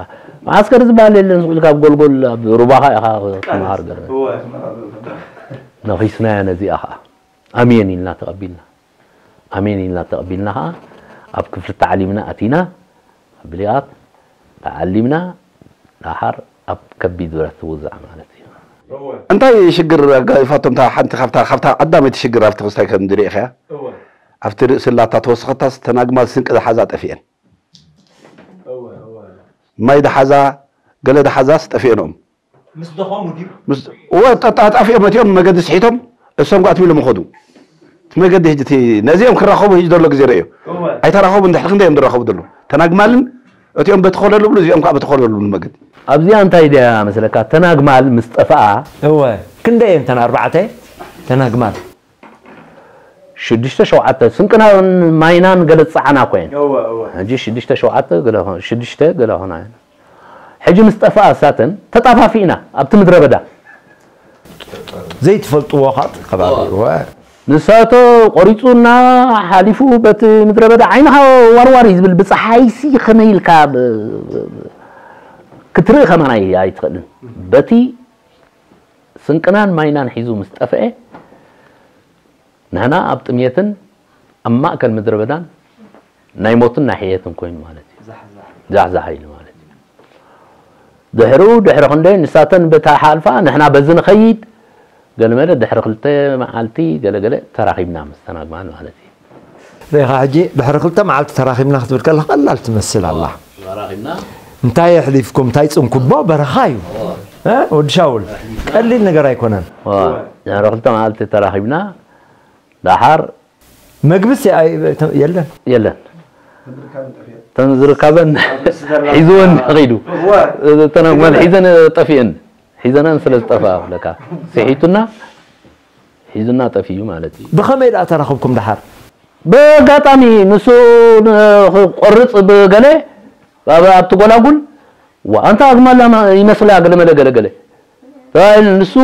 መዓስከር ዝበሃል የለን ዝብል ካብ ጎልጎል ኣብ ሩባኻ ኢኻ ትመሃር ገለ። ነኺስናያ ነዚኣ ኸዓ። ኣሜን ኢልና ተቐቢልና። ኣሜን ኢልና ተቐቢልና ኸዓ ኣብ ክፍሊ ተዓሊምና ኣቲና፣ ኣብ ብሊቓት ተዓሊምና፣ ደሓር ኣብ ከቢድ ብረት ትውዛዕ ማለት እዩ። እንታይ ሽግር ኣጋጢፋቶም? እታ ሓንቲ ካብታ፣ ካብታ ቀዳመይቲ ሽግር ኣብቲ ክስታይ ከም ዝርኤ ኸያ፣ ኣብቲ ርእሲ ላታ ተወሰኸታስ ተናግማል ስንቂ ዝሓዛ ጠፊአን። ማይ ዝሓዛ፣ ገለ ዝሓዛስ ጠፊአንኦም። ምስ ደኸሙ ድዩ? ምስ፣ እወ፣ ጠ-፣ ጠ-፣ ጠፊኦም መቲኦም መገዲ ስሒቶም፣ እሶም ጓት ኢሎም ኸዱ። እቲ መገዲ ሕጂ እቲ፣ ነዚኦም ክራኸቡ ሕጂ ዘሎ ግዜ ረእዮ። እወ። ኣይተራኸቡ፣ እንድሕር ክንደይ እዮም ዝራኸቡ ዘለዉ? ተናግማልን እቲኦም በቲ ኸለሉ ብሉ፣ እዚኦም ከዓ በቲ ኸለሉ ብሉ መገዲ። ኣብዚኣ እንታይ ድያ መስለካ? ተናግማል ምስ ጠፍኣ እወ፣ ክንደይ እየን እተን ኣርባዕተ ተናግማል? ሽዱሽተ ሸውዓተ ስንቅናን ማይናን ገለ ዝጸዓና እኮ እየን። እወ፣ እወ። ሕጂ ሽዱሽተ ሸውዓተ ገለ ኾ-፣ ሽዱሽተ ገለ ኾና እየን። ሕጂ ምስ ጠፍኣ እሳተን ተጣፋፊእና ኣብቲ ምድረ በዳ። ዘይትፈልጥዎ ኻት ከባቢ፣ እወ። እወ። ንሳቶ ቆሪጹና ሓሊፉ በቲ ምድረ በዳ ዓይንኻ ዋርዋር እዩ ዝብል፣ ብጸሓይሲ ከመይ ኢልካ ብ-፣ ክትርኢ ከማን ኣይ-፣ ኣይትኽእልን። በቲ ስንቅናን ማይናን ሒዙ ምስ ጠፍአ፣ ንሕና ኣብ ጥምየትን ኣብ ማእከል ምድረ በዳን ናይ ሞትን ናይ ሕየትን ኮይኑ ማለት እዩ። ዛሕዛሕ። ዛሕዛሕ ኢሉ ማለት እዩ። ድሕሩ፣ ድሕሪ ክንደይ ንሳተን በታ ሓልፋ፣ ንሕና በዚ ንኸይድ፣ ገለመለ ድሕሪ ክልተ መዓልቲ ገለገለ ተራኺብና ምስ ተናግማን ማለት እዩ። ርኢኻ ሕጂ ድሕሪ ክልተ መዓልቲ ተራኺብና ክትብል ከለኻ ቀላል ትመስል ኣላ። ተራኺብና። እንታይ የሕሊፍኩም? እንታይ ጽንኩቦ? በረኻ እዩ። እወ። እ? ወዲ ሻውል፣ ቀሊል ነገር ኣይኮነን። እወ። ድሕሪ ክልተ መዓልቲ ተራኺብና፣ ደሓር መግብስ ኣይ-፣ የለን። የለን። ተን ዝርካበን ሒዝወን ኸይዱ። እወ። ተን ኣግማል ሒዘን ጠፊአን። ሒዘናን ስለ ዝጠፍኣ ለካ። ስሒቱና፣ ሒዙና ጠፊኡ ማለት እዩ። ብኸመይ ደኣ ተራኸብኩም ደሓር? ብኣጋጣሚ ንሱ ን-፣ ክቆርጽ ብገለ ኣብ-፣ ኣብቲ ጎላጉል፣ ዋ፣ ኣንታ ኣግማል ላማ ይመስላ ገለ መለ ገለ ገለ። ተባሂሉ ንሱ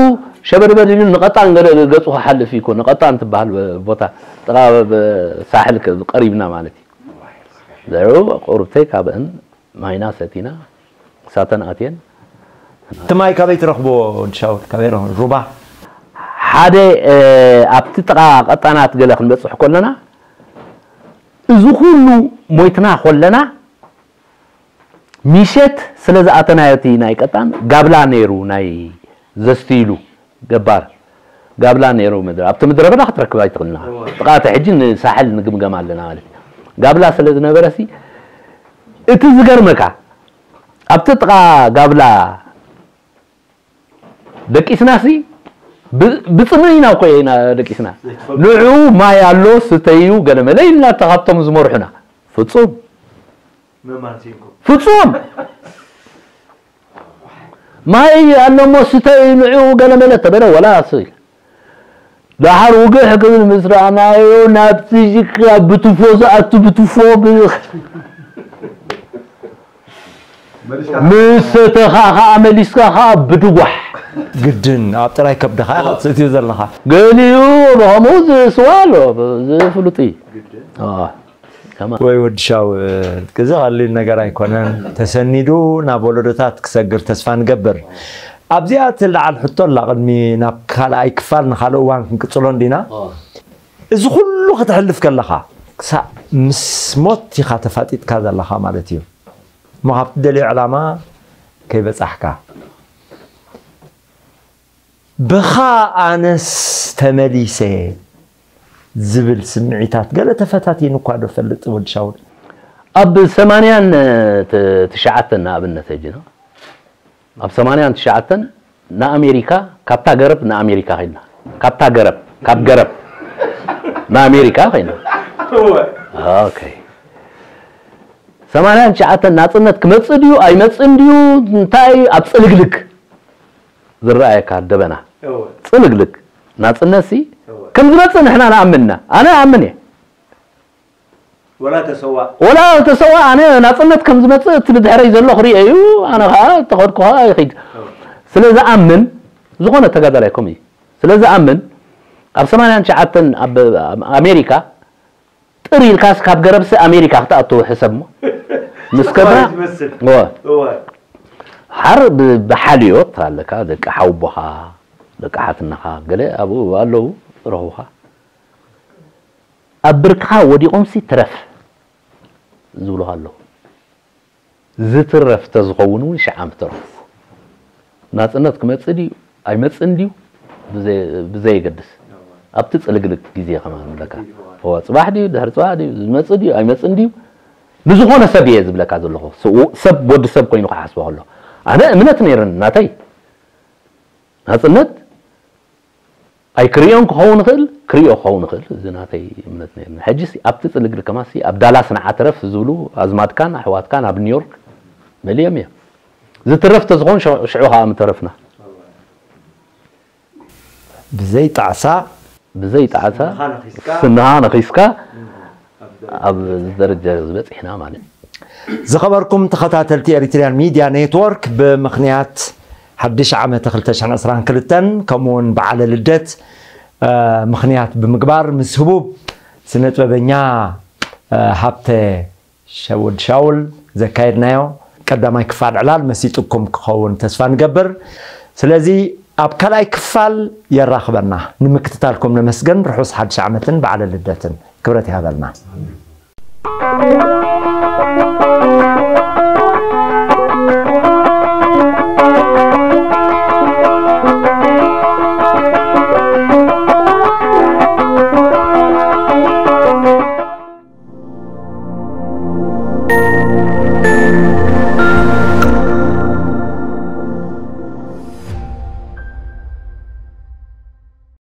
ሸበድበድ ኢሉ ንቐጣን ገለ ገጹ ክሓልፍ እዩ እኮ፣ ንቐጣን ትበሃል ቦታ፣ ጥቓ ብ-፣ ሳሕል ከ-፣ ቀሪብና ማለት እዩ። ዘሩ ቁርብተይ ካብአን ማይና ሰቲና፣ ሳተን ኣትየን። እቲ ማይ ካበይ ትረኽብዎ ወዲ ሻውል? ካበይ ረኽቡ? ሩባ? ሓደ፣ እ፣ ኣብቲ ጥቓ ቀጣናት ገለ ክንበጽሕ ከለና፣ እዚ ኩሉ ሞይትና ከለና፣ ምሸት ስለ ዝኣተናዮ እቲ ናይ ቀጣን ጋብላ ነይሩ፣ ናይ ዘስትይሉ ገባር ጋብላ ነይሩ ምድሪ። ኣብቲ ምድረ በዳ ክትረክብ ኣይትኽእልን ኢኻ። እወ። ጥቓ እቲ ሕጂ ንሳሕል ንግምገም ኣለና ማለት እዩ። ጋብላ ስለ ዝነበረሲ፣ እቲ ዝገርመካ፣ ኣብቲ ጥቓ ጋብላ ደቂስናሲ፣ ብ-፣ ብጽምኢ ኢና እኮ ኢና ደቂስና። ዘይትፈልጡ። ንዑ ማይ ኣሎ፣ ስተዩ፣ ገለ መለ ኢልና፣ እታ ካብቶም ዝመርሑና። ፍጹም። መማን ሲንኩም። ፍጹም። ማይ ኣሎ እሞ ስተዩ፣ ንዑ፣ ገለ መለ ተበለ፣ ወላ እሱ ኢለ። ደሓር ውግሕ ክብል ምስ ረኣናዮ፣ ናብቲ ጅካ ብትፎ ዝኣቱ ብትፎ ብ-፣ ምስ ሰተኻ ኸዓ መሊስካ ኸዓ ብድጓሕ። ግድን፣ ኣብ ጥራይ ከብድኻ ኢኻ ትሰትዮ ዘለኻ። ገሊኡ ብኸምኡ ዝስዋ ኣሎ፣ ዝፍሉጥ እዩ። ግድን። ኣዎ። ወይ ወዲ ሻው፣ እዚ ቀሊል ነገር ኣይኮነን። ተሰኒዱ ናብ ወለዶታት ክሰግር ተስፋ ንገብር። ኣብዚኣ ትለዓል ሕቶ ኣላ፣ ቅድሚ ናብ ካልኣይ ክፋል ንኻልእ እዋን ክንቅጽሎ እንዲና። እዚ ኩሉ ክትሕልፍ ከለኻ ክሳብ ምስ ሞት ኢኻ ተፋጢጥካ ዘለኻ ማለት እዩ። እሞ ካብ ትደልዮ ዕላማ ከይበጻሕካ፣ ብኻ ኣነስ ተመሊሰ ዝብል ስምዒታት ገለ ተፈታቲኑ እኳ ዶ ፈልጥ ወዲ ሻውል? ኣብ ሰማንያን ትሽዓተን ንኣብነት ሕጂ ነው። ኣብ ሰማንያን ትሽዓተን ንኣሜሪካ፣ ካብታ ገረብ ንኣሜሪካ ኸይድና። ካብታ ገረብ፣ ካብ ገረብ ንኣሜሪካ ኸይድና። ኦኬ። ሰማንያን ትሽዓተን ናጽነት ክመጽእ ድዩ ኣይመጽእን ድዩ፣ እንታይ ኣብ ጽልግልግ ዝረኣየካ ደበና። ጽልግልግ ናጽነት ሲ ከም ዝመጽእ ንሕና ንኣምንና። ኣነ ኣምን እየ። ወላ ተሰዋ። ወላ ተሰዋ፣ ኣነ ናጽነት ከም ዝመጽእ እቲ ብድሕረይ ዘሎ ክሪኦ እዩ። ኣነ ኸኣ ተኸድኩ ኸኣ ይኺድ። ስለ ዝኣምን፣ ዝኾነ ተጋዳላይ ከምኡ እዩ። ስለ ዝኣምን፣ ኣብ ሰማንያን ትሽዓተን ኣብ ኣሜሪካ ጥር ኢልካስ ካብ ገረብሲ ኣሜሪካ ክትኣትው ሕሰብ እሞ። ምስ ከድና ትመስል። እወ። እወ። ሓር ብ-፣ ብሓልዮት ኣለካ፣ ደቂ ሓውቦኻ፣ ደቂ ሓትነኻ፣ ገለ ኣብኡ ኣለዉ፣ ረኹኻ። ኣብ ብርክኻ ወዲቖምሲ ትረፍ ዝብሉኻ ኣለዉ። ዝትረፍ ተዝኸውን እውን ሽዓ ምተረፉ። ናጽነት ክመጽእ ድዩ ኣይመጽእን ድዩ ብዘ-፣ ብዘየገድስ፣ ኣብቲ ጽልግልግ ግዜ ከማን ንብለካ። እወ፣ ጽባሕ ድዩ ድሕሪ ጽባሕ ድዩ ዝመጽእ ድዩ ኣይመጽእን ድዩ ንዝኾነ ሰብ እየ ዝብለካ ዘለኹ። ስ-፣ ሰብ፣ ወዲ ሰብ ኮይኑ ክሓስቦ ከሎ፣ ኣነ እምነት ነይርኒ ናተይ። ናጽነት ኣይክርእዮን ክኸውን ይኽእል፣ ክርእዮ ክኸውን ይኽእል፣ እዚ ናተይ እምነት ነይርኒ። ሕጂሲ ኣብቲ ጽልግልግ ከማሲ ኣብ ዳላስ ንዓ ተረፍ ዝብሉ ኣዝማድካን ኣሕዋትካን ኣብ ኒውዮርክ መሊኦም እዮም። ዝትረፍ ተዝኾን ሽ-፣ ሽዑ ከኣ ምተረፍና። ብዘይ ጣዕሳ፣ ብዘይ ጣዕሳ፣ ስንኻ ነኺስካ፣ ስንኻ ነኺስካ ኣብ ደረጃ ኣብዚ ደረጃ ዝበጺሕና ማለት እዩ። ዝኸበርኩም ተኸታተልቲ ኤሪትሪያን ሚድያ ኔትወርክ፣ ብምኽንያት ሓድሽ ዓመት ክልተ ሽሕን ዕስራን ክልተን ከምኡ እውን በዓለ ልደት፣ እ፣ ምኽንያት ብምግባር ምስ ህቡብ ስነ ጥበበኛ፣ እ፣ ሃብተ ሸ-፣ ወዲ ሻውል ዘካየድናዮ ቀዳማይ ክፋል ዕላል መሲጥኩም ክኸውን ተስፋ ንገብር። ስለዚ ኣብ ካልኣይ ክፋል የራኽበና። ንምክትታልኩም ነመስግን። ርሑስ ሓድሽ ዓመትን በዓለ ልደትን። ክብረት ይሃበልና።